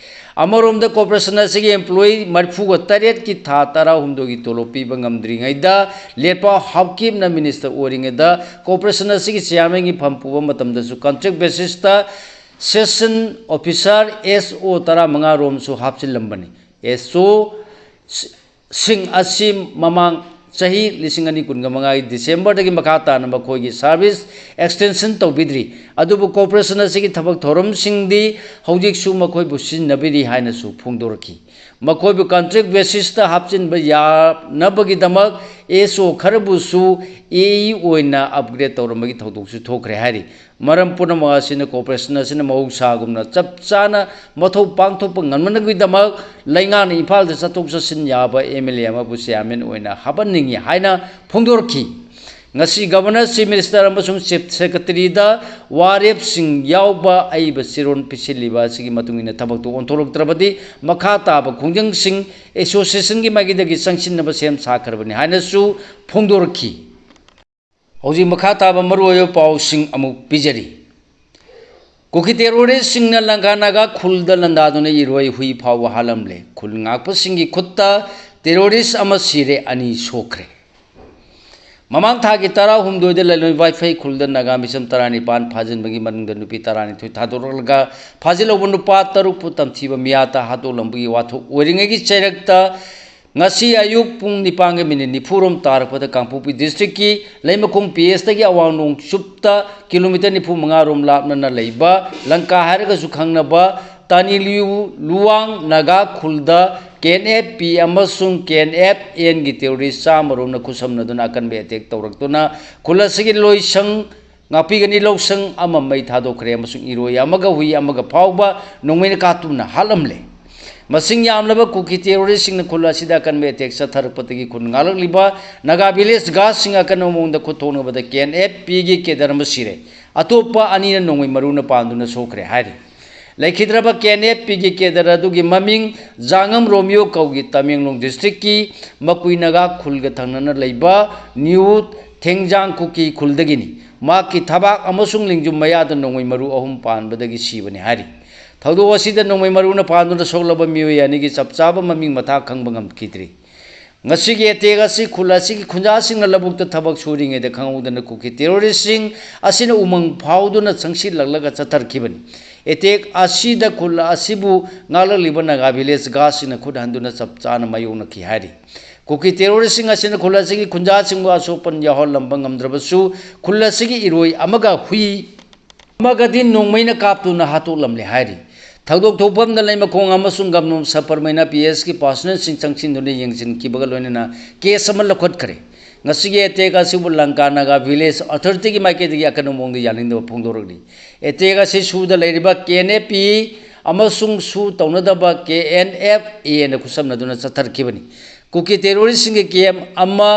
ꯑꯃꯔꯣꯝꯗ corporation ꯑꯁꯤꯒꯤ employee ꯃꯔꯤꯐꯨꯒ ꯇꯔꯦꯠꯀꯤ ꯊꯥ ꯇꯔꯥꯍꯨꯝꯗꯣꯏꯒꯤ ꯇꯣꯂꯣꯞ ꯄꯤꯕ ꯉꯝꯗ꯭ꯔꯤꯉꯩꯗ ꯂꯦꯠꯄꯥꯎ ꯍꯥꯎꯀꯤꯞꯅ minister ꯑꯣꯏꯔꯤꯉꯩꯗ corporation ꯑꯁꯤꯒꯤ chairmanꯒꯤ ꯐꯝ ꯄꯨꯕ ꯃꯇꯝꯗꯁꯨ contract basisꯇ session officer S O ꯇꯔꯥꯃꯉꯥ ꯔꯣꯝꯁꯨ ꯍꯥꯞꯆꯤꯜꯂꯝꯕꯅꯤ꯫ S O ꯁꯤꯡ ꯑꯁꯤ ꯃꯃꯥꯡ ꯆꯍꯤ ꯂꯤꯁꯤꯡ ꯑꯅꯤ ꯀꯨꯟꯒ ꯃꯉꯥꯒꯤ Decemberꯗꯒꯤ ꯃꯈꯥ ꯇꯥꯅ ꯃꯈꯣꯏꯒꯤ service extension ꯇꯧꯕꯤꯗ꯭ꯔꯤ꯫ ꯑꯗꯨꯕꯨ corporation ꯑꯁꯤꯒꯤ ꯊꯕꯛ ꯊꯧꯔꯝꯁꯤꯡꯗꯤ ꯍꯧꯖꯤꯛꯁꯨ ꯃꯈꯣꯏꯕꯨ ꯁꯤꯖꯤꯟꯅꯕꯤꯔꯤ ꯍꯥꯏꯅꯁꯨ ꯐꯣꯡꯗꯣꯔꯛꯈꯤ꯫ ꯃꯈꯣꯏꯕꯨ ꯀꯟꯇ꯭ꯔꯦꯛ ꯕꯦꯁꯤꯁꯇ ꯍꯥꯞꯆꯤꯟꯕ ꯌꯥꯅꯕꯒꯤꯗꯃꯛ ꯑꯦꯁ ꯑꯣ ꯈꯔꯕꯨꯁꯨ ꯑꯦ ꯏ ꯑꯣꯏꯅ ꯑꯞꯒ꯭ꯔꯦꯗ ꯇꯧꯔꯝꯕꯒꯤ ꯊꯧꯗꯣꯛꯁꯨ ꯊꯣꯛꯈ꯭ꯔꯦ ꯍꯥꯏꯔꯤ꯫ ꯃꯔꯝ ꯄꯨꯝꯅꯃꯛ ꯑꯁꯤꯅ ꯀꯣꯔꯄꯣꯔꯦꯁꯟ ꯑꯁꯤꯅ ꯃꯍꯧꯁꯥꯒꯨꯝꯅ ꯆꯞ ꯆꯥꯅ ꯃꯊꯧ ꯄꯥꯡꯊꯣꯛꯄ ꯉꯝꯅꯕꯒꯤꯗꯃꯛ ꯂꯩꯉꯥꯛꯅ ꯏꯝꯐꯥꯜꯗ ꯆꯠꯊꯣꯛ ꯆꯠꯁꯤꯟ ꯌꯥꯕ ꯑꯦꯝ ꯑꯦꯜ ꯑꯦ ꯑꯃꯕꯨ ꯆꯤꯌꯥꯔꯃꯦꯟ ꯑꯣꯏꯅ ꯍꯥꯞꯍꯟꯅꯤꯡꯏ ꯍꯥꯏꯅ ꯐꯣꯡꯗꯣꯔꯛꯈꯤ꯫ ꯉꯁꯤ ꯒꯕꯔꯅꯔ, ꯆꯤꯐ ꯃꯤꯅꯤꯁꯇꯔ ꯑꯃꯁꯨꯡ ꯆꯤꯐ ꯁꯦꯀ꯭ꯔꯦꯇꯔꯤꯗ ꯋꯥꯔꯦꯞꯁꯤꯡ ꯌꯥꯎꯕ ꯑꯏꯕ ꯆꯦꯔꯣꯜ ꯄꯤꯁꯤꯜꯂꯤꯕ ꯑꯁꯤꯒꯤ ꯃꯇꯨꯡ ꯏꯟꯅ ꯊꯕꯛꯇꯨ ꯑꯣꯟꯊꯣꯛꯂꯛꯇ꯭ꯔꯕꯗꯤ ꯃꯈꯥ ꯇꯥꯕ ꯈꯣꯡꯖꯪꯁꯤꯡ ꯑꯦꯁꯣꯁꯤꯌꯦꯁꯟꯒꯤ ꯃꯥꯏꯀꯩꯗꯒꯤ ꯆꯪꯁꯤꯟꯅꯕ ꯁꯦꯝ ꯁꯥꯈ꯭ꯔꯕꯅꯤ ꯍꯥꯏꯅꯁꯨ ꯐꯣꯡꯗꯣꯔꯛꯈꯤ꯫ ꯍꯧꯖꯤꯛ ꯃꯈꯥ ꯇꯥꯕ ꯃꯔꯨꯑꯣꯏꯕ ꯄꯥꯎꯁꯤꯡ ꯑꯃꯨꯛ ꯄꯤꯖꯔꯤ꯫ ꯀꯨꯀꯤ ꯇꯦꯔꯣꯔꯤꯁꯁꯤꯡꯅ ꯂꯪꯀꯥ ꯅꯥꯒꯥ ꯈꯨꯜꯗ ꯂꯥꯟꯗꯥꯗꯨꯅ ꯏꯔꯣꯏ ꯍꯨꯏ ꯐꯥꯎꯕ ꯍꯥꯠꯂꯝꯂꯦ꯫ ꯈꯨꯜ ꯉꯥꯛꯄꯁꯤꯡꯒꯤ ꯈꯨꯠꯇ ꯇꯦꯔꯣꯔꯤꯁ ꯑꯃ ꯁꯤꯔꯦ, ꯑꯅꯤ ꯁꯣꯛꯈ꯭ꯔꯦ꯫ ꯃꯃꯥꯡ ꯊꯥꯒꯤ ꯇꯔꯥꯍꯨꯝꯗꯣꯏꯗ ꯂꯩꯂꯣꯏ ꯋꯥꯏꯐꯩ ꯈꯨꯜꯗ ꯅꯥꯒꯥ ꯃꯤꯆꯝ ꯇꯔꯥꯅꯤꯄꯥꯟ ꯐꯥꯖꯤꯟꯕꯒꯤ ꯃꯅꯨꯡꯗ ꯅꯨꯄꯤ ꯇꯔꯥꯅꯤꯊꯣꯏ ꯊꯥꯗꯣꯔꯛꯂꯒ ꯐꯥꯖꯤꯜꯍꯧꯕ ꯅꯨꯄꯥ ꯇꯔꯨꯛꯄꯨ ꯇꯝꯊꯤꯕ ꯃꯤꯌꯥꯠꯇ ꯍꯥꯠꯇꯣꯛꯂꯝꯕꯒꯤ ꯋꯥꯊꯣꯛ ꯑꯣꯏꯔꯤꯉꯩꯒꯤ ꯆꯩꯔꯛꯇ ꯉꯁꯤ ꯑꯌꯨꯛ ꯄꯨꯡ ꯅꯤꯄꯥꯟꯒ ꯃꯤꯅꯤꯠ ꯅꯤꯐꯨꯔꯣꯝ ꯇꯥꯔꯛꯄꯗ ꯀꯥꯡꯄꯣꯛꯄꯤ ꯗꯤꯁꯇ꯭ꯔꯤꯛꯀꯤ ꯂꯩꯃꯈꯣꯡ ꯄꯤ ꯑꯦꯁꯇꯒꯤ ꯑꯋꯥꯡ ꯅꯣꯡꯆꯨꯞꯇ ꯀꯤꯂꯣꯃꯤꯇꯔ ꯅꯤꯐꯨ ꯃꯉꯥꯔꯣꯝ ꯂꯥꯞꯅꯅ ꯂꯩꯕ ꯂꯪꯀꯥ ꯍꯥꯏꯔꯒꯁꯨ ꯈꯪꯅꯕ ꯇꯥꯅꯤꯂꯤꯌꯨ ꯂꯨꯋꯥꯡ ꯅꯥꯒꯥ ꯈꯨꯜꯗ ꯀꯦ ꯑꯦꯟ ꯑꯦꯐ ꯄꯤ ꯑꯃꯁꯨꯡ ꯀꯦ ꯑꯦꯟ ꯑꯦꯐ ꯑꯦꯟꯒꯤ ꯇꯦꯔꯣꯔꯤꯁ ꯆꯥꯝꯃꯔꯣꯝꯅ ꯈꯨꯠꯁꯝꯅꯗꯨꯅ ꯑꯀꯟꯕ ꯑꯦꯇꯦꯛ ꯇꯧꯔꯛꯇꯨꯅ ꯈꯨꯜ ꯑꯁꯤꯒꯤ ꯂꯣꯏꯁꯪ ꯉꯥꯛꯄꯤꯒꯅꯤ ꯂꯧꯁꯪ ꯑꯃ ꯃꯩ ꯊꯥꯗꯣꯛꯈ꯭ꯔꯦ ꯑꯃꯁꯨꯡ ꯏꯔꯣꯏ ꯑꯃꯒ ꯍꯨꯏ ꯑꯃꯒ ꯐꯥꯎꯕ ꯅꯣꯡꯃꯩꯅ ꯀꯥꯞꯇꯨꯅ ꯍꯥꯠꯂꯝꯂꯦ꯫ ꯃꯁꯤꯡ ꯌꯥꯝꯂꯕ ꯀꯨꯀꯤ ꯇꯦꯔꯣꯔꯤꯁꯁꯤꯡꯅ ꯈꯨꯜ ꯑꯁꯤꯗ ꯑꯀꯟꯕ ꯑꯦꯇꯦꯛ ꯆꯠꯊꯔꯛꯄꯗꯒꯤ ꯈꯨꯟ ꯉꯥꯛꯂꯛꯂꯤꯕ ꯅꯥꯒꯥ ꯚꯤꯂꯦꯖ ꯒꯥꯔꯗꯁꯤꯡ ꯑꯀꯟꯕ ꯃꯑꯣꯡꯗ ꯈꯨꯠ ꯊꯣꯛꯅꯕꯗ ꯀꯦ ꯑꯦꯟ ꯑꯦꯐ ꯄꯤꯒꯤ ꯀꯦꯗꯔ ꯑꯃ ꯁꯤꯔꯦ꯫ ꯑꯇꯣꯞꯄ ꯑꯅꯤꯅ ꯅꯣꯡꯃꯩ ꯃꯔꯨꯅ ꯄꯥꯟꯗꯨꯅ ꯁꯣꯛꯈ꯭ꯔꯦ ꯍꯥꯏꯔꯤ꯫ ꯂꯩꯈꯤꯗ꯭ꯔꯕ ꯀꯦ ꯑꯦꯟ ꯑꯦꯐ ꯄꯤꯒꯤ ꯀꯦꯗꯔ ꯑꯗꯨꯒꯤ ꯃꯃꯤꯡ ꯖꯥꯉꯝ ꯔꯣꯃꯤꯌꯣ ꯀꯧꯏ꯫ ꯇꯃꯦꯡꯂꯣꯡ ꯗꯤꯁꯇ꯭ꯔꯤꯛꯀꯤ ꯃꯀꯨꯏ ꯅꯥꯒꯥ ꯈꯨꯜꯒ ꯊꯪꯅꯅ ꯂꯩꯕ ꯅ꯭ꯌꯨ ꯊꯦꯡꯖꯥꯡ ꯀꯨꯀꯤ ꯈꯨꯜꯗꯒꯤꯅꯤ꯫ ꯃꯍꯥꯛꯀꯤ ꯊꯕꯥꯛ ꯑꯃꯁꯨꯡ ꯂꯦꯡꯖꯨꯝ ꯃꯌꯥꯗ ꯅꯣꯡꯃꯩ ꯃꯔꯨ ꯑꯍꯨꯝ ꯄꯥꯟꯕꯗꯒꯤ ꯁꯤꯕꯅꯤ ꯍꯥꯏꯔꯤ꯫ ꯊꯧꯗꯣꯛ ꯑꯁꯤꯗ ꯅꯣꯡꯃꯩ ꯃꯔꯨꯅ ꯄꯥꯟꯗꯨꯅ ꯁꯣꯛꯂꯕ ꯃꯤꯑꯣꯏ ꯑꯅꯤꯒꯤ ꯆꯞ ꯆꯥꯕ ꯃꯃꯤꯡ ꯃꯊꯥ ꯈꯪꯕ ꯉꯝꯈꯤꯗ꯭ꯔꯤ꯫ ꯉꯁꯤꯒꯤ ꯑꯦꯇꯦꯛ ꯑꯁꯤ ꯈꯨꯜ ꯑꯁꯤꯒꯤ ꯈꯨꯟꯖꯥꯁꯤꯡꯅ ꯂꯧꯕꯨꯛꯇ ꯊꯕꯛ ꯁꯨꯔꯤꯉꯩꯗ ꯈꯪꯍꯧꯗꯅ ꯀꯨꯀꯤ ꯇꯦꯔꯣꯔꯤꯁꯁꯤꯡ ꯑꯁꯤꯅ ꯎꯃꯪ ꯐꯥꯎꯗꯨꯅ ꯆꯪꯁꯤꯜꯂꯛꯂꯒ ꯆꯠꯊꯔꯛꯈꯤꯕꯅꯤ꯫ ꯑꯦꯇꯦꯛ ꯑꯁꯤꯗ ꯈꯨꯜ ꯑꯁꯤꯕꯨ ꯉꯥꯛꯂꯛꯂꯤꯕ ꯅꯥꯒꯥ ꯚꯤꯂꯦꯖ ꯒꯥꯔꯗꯁꯤꯡꯅ ꯈꯨꯠ ꯍꯟꯗꯨꯅ ꯆꯞ ꯆꯥꯅ ꯃꯥꯌꯣꯛꯅꯈꯤ ꯍꯥꯏꯔꯤ꯫ ꯀꯨꯀꯤ ꯇꯦꯔꯣꯔꯤꯁꯁꯤꯡ ꯑꯁꯤꯅ ꯈꯨꯜ ꯑꯁꯤꯒꯤ ꯈꯨꯟꯖꯥꯁꯤꯡꯕꯨ ꯑꯁꯣꯛꯄꯟ ꯌꯥꯎꯍꯜꯂꯝꯕ ꯉꯝꯗ꯭ꯔꯕꯁꯨ, ꯈꯨꯜ ꯑꯁꯤꯒꯤ ꯏꯔꯣꯏ ꯑꯃꯒ ꯍꯨꯏ ꯑꯃꯒꯗꯤ ꯅꯣꯡꯃꯩꯅ ꯀꯥꯞꯇꯨꯅ ꯍꯥꯠꯇꯣꯛꯂꯝꯂꯦ ꯍꯥꯏꯔꯤ꯫ ꯊꯧꯗꯣꯛ ꯊꯣꯛꯐꯝꯗ ꯂꯩꯃꯈꯣꯡ ꯑꯃꯁꯨꯡ ꯒꯝꯂꯣꯝ ꯁꯕ ꯄꯔꯃꯩꯅ ꯄꯤ ꯑꯦꯁꯀꯤ ꯄꯥꯔꯁꯣꯅꯦꯜꯁꯤꯡ ꯆꯪꯁꯤꯟꯗꯨꯅ ꯌꯦꯡꯁꯤꯟꯈꯤꯕꯒ ꯂꯣꯏꯅꯅ ꯀꯦꯁ ꯑꯃ ꯂꯧꯈꯠꯈ꯭ꯔꯦ꯫ ꯉꯁꯤꯒꯤ ꯑꯦꯇꯦꯛ ꯑꯁꯤꯕꯨ ꯂꯪꯀꯥ ꯅꯥꯒꯥ ꯚꯤꯂꯦꯖ ꯑꯣꯊꯣꯔꯤꯇꯤꯒꯤ ꯃꯥꯏꯀꯩꯗꯒꯤ ꯑꯀꯟꯕ ꯃꯑꯣꯡꯗ ꯌꯥꯅꯤꯡꯗꯕ ꯐꯣꯡꯗꯣꯔꯛꯂꯤ꯫ ꯑꯦꯇꯦꯛ ꯑꯁꯤ ꯁꯨꯗ ꯂꯩꯔꯤꯕ ꯀꯦ ꯑꯦꯟ ꯑꯦꯐ ꯄꯤ ꯑꯃꯁꯨꯡ ꯁꯨ ꯇꯧꯅꯗꯕ ꯀꯦ ꯑꯦꯟ ꯑꯦꯐ ꯑꯦꯅ ꯈꯨꯠꯁꯝꯅꯗꯨꯅ ꯆꯠꯊꯔꯛꯈꯤꯕꯅꯤ꯫ ꯀꯨꯀꯤ ꯇꯦꯔꯣꯔꯤꯁꯁꯤꯡꯒꯤ ꯀꯦꯝ ꯑꯃ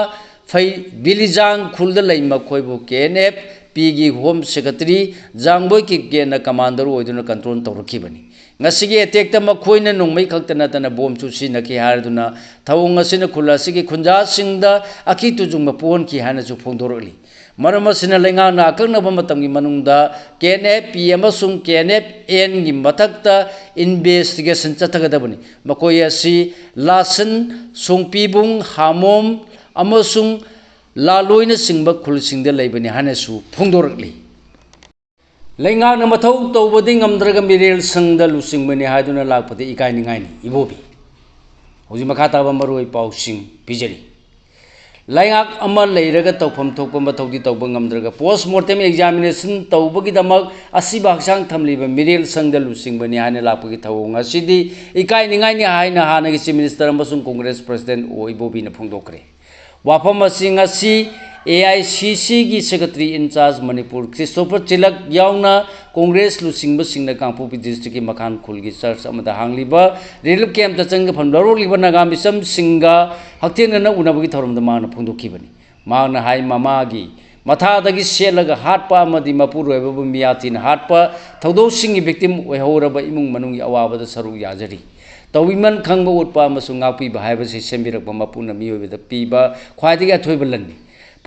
ꯐꯩ ꯕꯤꯂꯤꯖꯥꯡ ꯈꯨꯜꯗ ꯂꯩ ꯃꯈꯣꯏꯕꯨ ꯀꯦ ꯑꯦꯟ ꯑꯦꯐ ꯄꯤꯒꯤ ꯍꯣꯝ ꯁꯦꯀ꯭ꯔꯦꯇꯔꯤ ꯖꯥꯡꯕꯣꯏ ꯀꯤꯞꯒꯦꯟꯅ ꯀꯃꯥꯟꯗꯔ ꯑꯣꯏꯗꯨꯅ ꯀꯟꯇ꯭ꯔꯣꯜ ꯇꯧꯔꯛꯈꯤꯕꯅꯤ꯫ ꯉꯁꯤꯒꯤ ꯑꯦꯇꯦꯛꯇ ꯃꯈꯣꯏꯅ ꯅꯣꯡꯃꯩ ꯈꯛꯇ ꯅꯠꯇꯅ ꯕꯣꯝꯁꯨ ꯁꯤꯖꯤꯟꯅꯈꯤ ꯍꯥꯏꯗꯨꯅ ꯊꯧꯑꯣꯡ ꯑꯁꯤꯅ ꯈꯨꯜ ꯑꯁꯤꯒꯤ ꯈꯨꯟꯖꯥꯁꯤꯡꯗ ꯑꯀꯤ ꯇꯨꯖꯨꯡꯕ ꯄꯣꯛꯍꯟꯈꯤ ꯍꯥꯏꯅꯁꯨ ꯐꯣꯡꯗꯣꯔꯛꯂꯤ꯫ ꯃꯔꯝ ꯑꯁꯤꯅ ꯂꯩꯉꯥꯛꯅ ꯑꯀꯛꯅꯕ ꯃꯇꯝꯒꯤ ꯃꯅꯨꯡꯗ ꯀꯦ ꯑꯦꯟ ꯑꯦꯐ ꯄꯤ ꯑꯃꯁꯨꯡ ꯀꯦ ꯑꯦꯟ ꯑꯦꯐ ꯑꯦꯟꯒꯤ ꯃꯊꯛꯇ ꯏꯟꯚꯦꯁꯇꯤꯒꯦꯁꯟ ꯆꯠꯊꯒꯗꯕꯅꯤ꯫ ꯃꯈꯣꯏ ꯑꯁꯤ ꯂꯥꯁꯟ, ꯁꯣꯡꯄꯤꯕꯨꯡ, ꯍꯥꯃꯣꯝ ꯑꯃꯁꯨꯡ ꯂꯥꯂꯣꯏꯅꯆꯤꯡꯕ ꯈꯨꯜꯁꯤꯡꯗ ꯂꯩꯕꯅꯤ ꯍꯥꯏꯅꯁꯨ ꯐꯣꯡꯗꯣꯔꯛꯂꯤ꯫ ꯂꯩꯉꯥꯛꯅ ꯃꯊꯧ ꯇꯧꯕꯗꯤ ꯉꯝꯗ꯭ꯔꯒ ꯃꯤꯔꯦꯜ ꯁꯪꯗ ꯂꯨꯆꯤꯡꯕꯅꯤ ꯍꯥꯏꯗꯨꯅ ꯂꯥꯛꯄꯗꯤ ꯏꯀꯥꯏꯅꯤꯡꯉꯥꯏꯅꯤ꯫ ꯏꯕꯣꯕꯤ, ꯍꯧꯖꯤꯛ ꯃꯈꯥ ꯇꯥꯕ ꯃꯔꯨꯑꯣꯏ ꯄꯥꯎꯁꯤꯡ ꯄꯤꯖꯔꯤ꯫ ꯂꯩꯉꯥꯛ ꯑꯃ ꯂꯩꯔꯒ ꯇꯧꯐꯝ ꯊꯣꯛꯄ ꯃꯊꯧꯗꯤ ꯇꯧꯕ ꯉꯝꯗ꯭ꯔꯒ ꯄꯣꯁ ꯃꯣꯔꯇꯦꯝ ꯑꯦꯛꯖꯥꯃꯤꯅꯦꯁꯟ ꯇꯧꯕꯒꯤꯗꯃꯛ ꯑꯁꯤꯕ ꯍꯛꯆꯥꯡ ꯊꯝꯂꯤꯕ ꯃꯤꯔꯦꯜ ꯁꯪꯗ ꯂꯨꯆꯤꯡꯕꯅꯤ ꯍꯥꯏꯅ ꯂꯥꯛꯄꯒꯤ ꯊꯧꯑꯣꯡ ꯑꯁꯤꯗꯤ ꯏꯀꯥꯏꯅꯤꯡꯉꯥꯏꯅꯤ ꯍꯥꯏꯅ ꯍꯥꯟꯅꯒꯤ ꯆꯤꯐ ꯃꯤꯅꯤꯁꯇꯔ ꯑꯃꯁꯨꯡ ꯀꯣꯡꯒ꯭ꯔꯦꯁ ꯄ꯭ꯔꯁꯤꯗꯦꯟ ꯑꯣ ꯏꯕꯣꯕꯤꯅ ꯐꯣꯡꯗꯣꯛꯈ꯭ꯔꯦ꯫ ꯋꯥꯐꯝ ꯑꯁꯤ ꯉꯁꯤ ꯑꯦ ꯑꯥꯏ ꯁꯤ ꯁꯤꯒꯤ ꯁꯦꯀ꯭ꯔꯦꯇꯔꯤ ꯏꯟꯆꯥꯔꯖ ꯃꯅꯤꯄꯨꯔ ꯈ꯭ꯔꯤꯁꯇꯣꯐꯔ ꯆꯤꯂꯛ ꯌꯥꯎꯅ ꯀꯣꯡꯒ꯭ꯔꯦꯁ ꯂꯨꯆꯤꯡꯕꯁꯤꯡꯅ ꯀꯥꯡꯄꯣꯛꯄꯤ ꯗꯤꯁꯇ꯭ꯔꯤꯛꯀꯤ ꯃꯈꯥꯟ ꯈꯨꯜꯒꯤ ꯆꯔꯆ ꯑꯃꯗ ꯍꯥꯡꯂꯤꯕ ꯔꯤꯂꯤꯐ ꯀꯦꯝꯞꯇ ꯆꯪꯖꯐꯝ ꯂꯧꯔꯛꯂꯤꯕ ꯅꯥꯒꯥ ꯃꯤꯆꯝꯁꯤꯡꯒ ꯍꯛꯊꯦꯡꯅꯅ ꯎꯅꯕꯒꯤ ꯊꯧꯔꯝꯗ ꯃꯍꯥꯛꯅ ꯐꯣꯡꯗꯣꯛꯈꯤꯕꯅꯤ꯫ ꯃꯍꯥꯛꯅ ꯍꯥꯏ, ꯃꯃꯥꯒꯤ ꯃꯊꯥꯗꯒꯤ ꯁꯦꯠꯂꯒ ꯍꯥꯠꯄ ꯑꯃꯗꯤ ꯃꯄꯨꯔꯣꯏꯕꯕꯨ ꯃꯤꯌꯥꯊꯤꯅ ꯍꯥꯠꯄ ꯊꯧꯗꯣꯛꯁꯤꯡꯒꯤ ꯚꯤꯛꯇꯤꯝ ꯑꯣꯏꯍꯧꯔꯕ ꯏꯃꯨꯡ ꯃꯅꯨꯡꯒꯤ ꯑꯋꯥꯕꯗ ꯁꯔꯨꯛ ꯌꯥꯖꯔꯤ꯫ ꯇꯧꯕꯤꯃꯜ ꯈꯪꯕ ꯎꯠꯄ ꯑꯃꯁꯨꯡ ꯉꯥꯛꯄꯤꯕ ꯍꯥꯏꯕꯁꯤ ꯁꯦꯝꯕꯤꯔꯛꯄ ꯃꯄꯨꯅ ꯃꯤꯑꯣꯏꯕꯗ ꯄꯤꯕ ꯈ꯭ꯋꯥꯏꯗꯒꯤ ꯑꯊꯣꯏꯕ ꯂꯟꯅꯤ꯫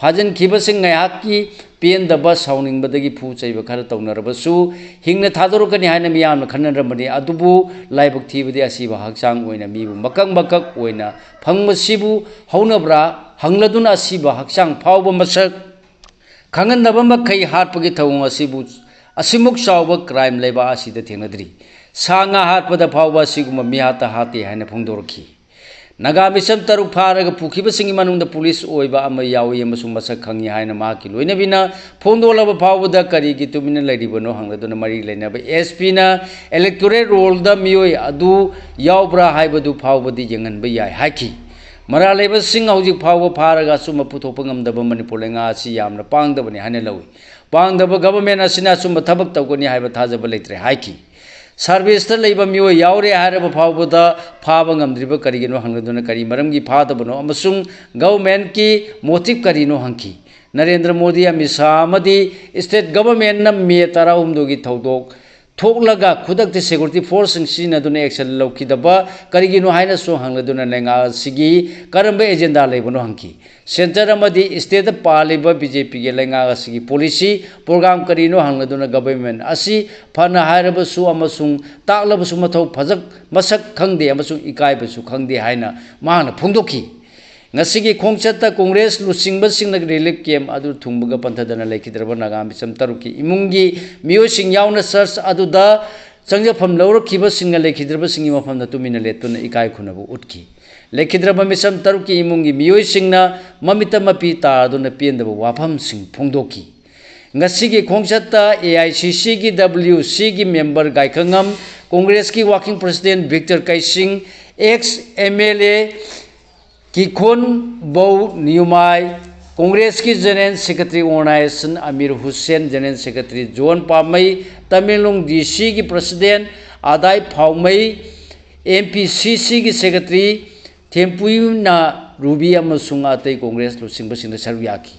ꯐꯥꯖꯤꯟꯈꯤꯕꯁꯤꯡ ꯉꯥꯏꯍꯥꯛꯀꯤ ꯄꯦꯟꯗꯕ, ꯁꯥꯎꯅꯤꯡꯕꯗꯒꯤ ꯐꯨ ꯆꯩꯕ ꯈꯔ ꯇꯧꯅꯔꯕꯁꯨ ꯍꯤꯡꯅ ꯊꯥꯗꯣꯔꯛꯀꯅꯤ ꯍꯥꯏꯅ ꯃꯤꯌꯥꯝꯅ ꯈꯟꯅꯔꯝꯕꯅꯤ꯫ ꯑꯗꯨꯕꯨ ꯂꯥꯏꯕꯛ ꯊꯤꯕꯗꯤ ꯑꯁꯤꯕ ꯍꯛꯆꯥꯡ ꯑꯣꯏꯅ ꯃꯤꯕꯨ ꯃꯀꯛ ꯃꯀꯛ ꯑꯣꯏꯅ ꯐꯪꯕꯁꯤꯕꯨ ꯍꯧꯅꯕ꯭ꯔꯥ ꯍꯪꯂꯗꯨꯅ ꯑꯁꯤꯕ ꯍꯛꯆꯥꯡ ꯐꯥꯎꯕ ꯃꯁꯛ ꯈꯪꯍꯟꯗꯕ ꯃꯈꯩ ꯍꯥꯠꯄꯒꯤ ꯊꯧꯑꯣꯡ ꯑꯁꯤꯕꯨ ꯑꯁꯤꯃꯨꯛ ꯆꯥꯎꯕ ꯀ꯭ꯔꯥꯏꯝ ꯂꯩꯕꯥꯛ ꯑꯁꯤꯗ ꯊꯦꯡꯅꯗ꯭ꯔꯤ꯫ ꯁꯥ ꯉꯥ ꯍꯥꯠꯄꯗ ꯐꯥꯎꯕ ꯑꯁꯤꯒꯨꯝꯕ ꯃꯤꯍꯥꯠꯇ ꯍꯥꯠꯇꯦ ꯍꯥꯏꯅ ꯐꯣꯡꯗꯣꯔꯛꯈꯤ꯫ ꯅꯥꯒꯥ ꯃꯤꯁꯝ ꯇꯔꯨꯛ ꯐꯥꯔꯒ ꯄꯨꯈꯤꯕꯁꯤꯡꯒꯤ ꯃꯅꯨꯡꯗ ꯄꯨꯂꯤꯁ ꯑꯣꯏꯕ ꯑꯃ ꯌꯥꯎꯏ ꯑꯃꯁꯨꯡ ꯃꯁꯛ ꯈꯪꯉꯤ ꯍꯥꯏꯅ ꯃꯍꯥꯛꯀꯤ ꯂꯣꯏꯅꯕꯤꯅ ꯐꯣꯡꯗꯣꯛꯂꯕ ꯐꯥꯎꯕꯗ ꯀꯔꯤꯒꯤ ꯇꯨꯃꯤꯟꯅ ꯂꯩꯔꯤꯕꯅꯣ ꯍꯪꯂꯗꯨꯅ ꯃꯔꯤ ꯂꯩꯅꯕ ꯑꯦꯁ ꯄꯤꯅ electoral rollꯗ ꯃꯤꯑꯣꯏ ꯑꯗꯨ ꯌꯥꯎꯕ꯭ꯔꯥ ꯍꯥꯏꯕꯗꯨ ꯐꯥꯎꯕꯗꯤ ꯌꯦꯡꯍꯟꯕ ꯌꯥꯏ ꯍꯥꯏꯈꯤ꯫ ꯃꯔꯥꯜ ꯂꯩꯕꯁꯤꯡ ꯍꯧꯖꯤꯛ ꯐꯥꯎꯕ ꯐꯥꯔꯒ ꯑꯆꯨꯝꯕ ꯄꯨꯊꯣꯛꯄ ꯉꯝꯗꯕ ꯃꯅꯤꯄꯨꯔ ꯂꯩꯉꯥꯛ ꯑꯁꯤ ꯌꯥꯝꯅ ꯄꯥꯡꯗꯕꯅꯤ ꯍꯥꯏꯅ ꯂꯧꯏ꯫ ꯄꯥꯡꯗꯕ government ꯑꯁꯤꯅ ꯑꯆꯨꯝꯕ ꯊꯕꯛ ꯇꯧꯒꯅꯤ ꯍꯥꯏꯕ ꯊꯥꯖꯕ ꯂꯩꯇ꯭ꯔꯦ ꯍꯥꯏꯈꯤ꯫ Serviceꯇ ꯂꯩꯕ ꯃꯤꯑꯣꯏ ꯌꯥꯎꯔꯦ ꯍꯥꯏꯔꯕ ꯐꯥꯎꯕꯗ ꯐꯥꯕ ꯉꯝꯗ꯭ꯔꯤꯕ ꯀꯔꯤꯒꯤꯅꯣ ꯍꯪꯂꯗꯨꯅ ꯀꯔꯤ ꯃꯔꯝꯒꯤ ꯐꯥꯗꯕꯅꯣ ꯑꯃꯁꯨꯡ governmentꯀꯤ motive ꯀꯔꯤꯅꯣ ꯍꯪꯈꯤ꯫ ꯅꯔꯦꯟꯗ꯭ꯔ ꯃꯣꯗꯤ, ꯑꯃꯤꯠ ꯁꯥꯍ ꯑꯃꯗꯤ state governmentꯅ ꯃꯦ ꯇꯔꯥꯍꯨꯝꯗꯣꯏꯒꯤ ꯊꯧꯗꯣꯛ ꯊꯣꯛꯂꯒ ꯈꯨꯗꯛꯇ security forceꯁꯤꯡ ꯁꯤꯖꯤꯟꯅꯗꯨꯅ action ꯂꯧꯈꯤꯗꯕ ꯀꯔꯤꯒꯤꯅꯣ ꯍꯥꯏꯅꯁꯨ ꯍꯪꯂꯗꯨꯅ ꯂꯩꯉꯥꯛ ꯑꯁꯤꯒꯤ ꯀꯔꯝꯕ agenda ꯂꯩꯕꯅꯣ ꯍꯪꯈꯤ꯫ Centre ꯑꯃꯗꯤ stateꯇ ꯄꯥꯜꯂꯤꯕ BJPꯒꯤ ꯂꯩꯉꯥꯛ ꯑꯁꯤꯒꯤ policy program ꯀꯔꯤꯅꯣ ꯍꯪꯂꯗꯨꯅ government ꯑꯁꯤ ꯐꯅ ꯍꯥꯏꯔꯕꯁꯨ ꯑꯃꯁꯨꯡ ꯇꯥꯛꯂꯕꯁꯨ ꯃꯊꯧ ꯐꯖ-, ꯃꯁꯛ ꯈꯪꯗꯦ ꯑꯃꯁꯨꯡ ꯏꯀꯥꯏꯕꯁꯨ ꯈꯪꯗꯦ ꯍꯥꯏꯅ ꯃꯍꯥꯛꯅ ꯐꯣꯡꯗꯣꯛꯈꯤ꯫ ꯉꯁꯤꯒꯤ ꯈꯣꯡꯆꯠꯇ Congress ꯂꯨꯆꯤꯡꯕꯁꯤꯡꯅ relief camp ꯑꯗꯨ ꯊꯨꯡꯕꯒ ꯄꯟꯊꯗꯅ ꯂꯩꯈꯤꯗ꯭ꯔꯕ ꯅꯥꯒꯥ ꯃꯤꯆꯝ ꯇꯔꯨꯛꯀꯤ ꯏꯃꯨꯡꯒꯤ ꯃꯤꯑꯣꯏꯁꯤꯡ ꯌꯥꯎꯅ church ꯑꯗꯨꯗ ꯆꯪꯖꯐꯝ ꯂꯧꯔꯛꯈꯤꯕꯁꯤꯡꯅ ꯂꯩꯈꯤꯗ꯭ꯔꯕꯁꯤꯡꯒꯤ ꯃꯐꯝꯗ ꯇꯨꯃꯤꯟꯅ ꯂꯦꯞꯇꯨꯅ ꯏꯀꯥꯏ ꯈꯨꯝꯅꯕ ꯎꯠꯈꯤ꯫ ꯂꯩꯈꯤꯗ꯭ꯔꯕ ꯃꯤꯆꯝ ꯇꯔꯨꯛꯀꯤ ꯏꯃꯨꯡꯒꯤ ꯃꯤꯑꯣꯏꯁꯤꯡꯅ ꯃꯃꯤꯠꯇ ꯃꯄꯤ ꯇꯥꯗꯨꯅ ꯄꯦꯟꯗꯕ ꯋꯥꯐꯝꯁꯤꯡ ꯐꯣꯡꯗꯣꯛꯈꯤ꯫ ꯉꯁꯤꯒꯤ ꯈꯣꯡꯆꯠꯇ AICCꯒꯤ WCꯒꯤ member ꯒꯥꯏꯈꯉꯝ, Congressꯀꯤ working president Victor ꯀꯩꯁꯤꯡ, ex MLA Kikhonbou Newmai, Congressꯀꯤ general secretary organization Amir Hussain, general secretary John Pamei, Tamenglong DCꯒꯤ president ꯑꯗꯥꯏ ꯐꯥꯎꯃꯩ, MPCCꯒꯤ secretary ꯊꯦꯝꯄꯨꯏꯅ ꯔꯨꯕꯤ ꯑꯃꯁꯨꯡ ꯑꯇꯩ Congress ꯂꯨꯆꯤꯡꯕꯁꯤꯡꯅ ꯁꯔꯨꯛ ꯌꯥꯈꯤ꯫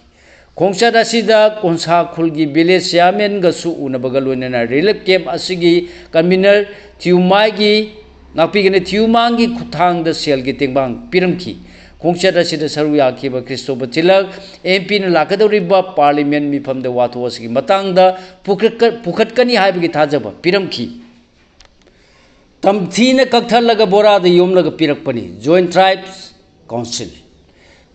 ꯈꯣꯡꯆꯠ ꯑꯁꯤꯗ ꯀꯣꯟꯁꯥ ꯈꯨꯜꯒꯤ village chairmanꯒꯁꯨ ꯎꯅꯕꯒ ꯂꯣꯏꯅꯅ relief camp ꯑꯁꯤꯒꯤ convener ꯊꯤꯌꯨꯃꯥꯏꯒꯤ, ꯉꯥꯛꯄꯤꯒꯅꯤ, ꯊꯤꯌꯨꯃꯥꯡꯒꯤ ꯈꯨꯠꯊꯥꯡꯗ ꯁꯦꯜꯒꯤ ꯇꯦꯡꯕꯥꯡ ꯄꯤꯔꯝꯈꯤ꯫ ꯈꯣꯡꯆꯠ ꯑꯁꯤꯗ ꯁꯔꯨꯛ ꯌꯥꯈꯤꯕ ꯀ꯭ꯔꯤꯁꯇꯣꯐꯔ ꯊꯤꯂꯛ MPꯅ ꯂꯥꯛꯀꯗꯧꯔꯤꯕ parliament ꯃꯤꯐꯝꯗ ꯋꯥꯊꯣꯛ ꯑꯁꯤꯒꯤ ꯃꯇꯥꯡꯗ ꯄꯨꯈꯠꯀ-, ꯄꯨꯈꯠꯀꯅꯤ ꯍꯥꯏꯕꯒꯤ ꯊꯥꯖꯕ ꯄꯤꯔꯝꯈꯤ꯫ ꯇꯝꯊꯤꯅ ꯀꯛꯊꯠꯂꯒ ꯕꯣꯔꯥꯗ ꯌꯣꯝꯂꯒ ꯄꯤꯔꯛꯄꯅꯤ꯫ Joint Tribes Council꯫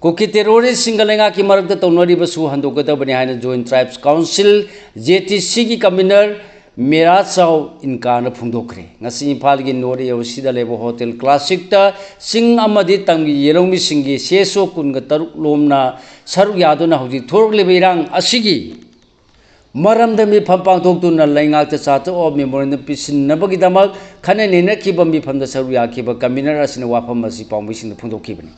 ꯀꯨꯀꯤ terroristꯁꯤꯡꯒ ꯂꯩꯉꯥꯛꯀꯤ ꯃꯔꯛꯇ ꯇꯧꯅꯔꯤꯕꯁꯨ ꯍꯟꯗꯣꯛꯀꯗꯕꯅꯤ ꯍꯥꯏꯅ Joint Tribes Council, JTCꯒꯤ convener ꯃꯦꯔꯥ ꯆꯥꯎ ꯏꯟꯀꯥꯅ ꯐꯣꯡꯗꯣꯛꯈ꯭ꯔꯦ꯫ ꯉꯁꯤ ꯏꯝꯐꯥꯜꯒꯤ ꯅꯣꯔꯠ ꯑꯦ ꯑꯣ ꯁꯤꯗ ꯂꯩꯕ ꯍꯣꯇꯦꯜ ꯀ꯭ꯂꯥꯁꯤꯛꯇ ꯆꯤꯡ ꯑꯃꯗꯤ ꯇꯝꯒꯤ ꯌꯦꯜꯍꯧꯃꯤꯁꯤꯡꯒꯤ ꯁꯤ ꯑꯦꯁ ꯑꯣ ꯀꯨꯟꯒ ꯇꯔꯨꯛ ꯂꯣꯝꯅ ꯁꯔꯨꯛ ꯌꯥꯗꯨꯅ ꯍꯧꯖꯤꯛ ꯊꯣꯛꯂꯛꯂꯤꯕ ꯏꯔꯥꯡ ꯑꯁꯤꯒꯤ ꯃꯔꯝꯗ ꯃꯤꯐꯝ ꯄꯥꯡꯊꯣꯛꯇꯨꯅ ꯂꯩꯉꯥꯛꯇ ꯆꯥꯔꯇꯔ ꯑꯣꯐ ꯃꯦꯃꯣꯔꯦꯟꯗꯝ ꯄꯤꯁꯤꯟꯅꯕꯒꯤꯗꯃꯛ ꯈꯟꯅ ꯅꯩꯅꯈꯤꯕ ꯃꯤꯐꯝꯗ ꯁꯔꯨꯛ ꯌꯥꯈꯤꯕ ꯀꯟꯚꯤꯅꯔ ꯑꯁꯤꯅ ꯋꯥꯐꯝ ꯑꯁꯤ ꯄꯥꯎꯃꯤꯁꯤꯡꯗ ꯐꯣꯡꯗꯣꯛꯈꯤꯕꯅꯤ꯫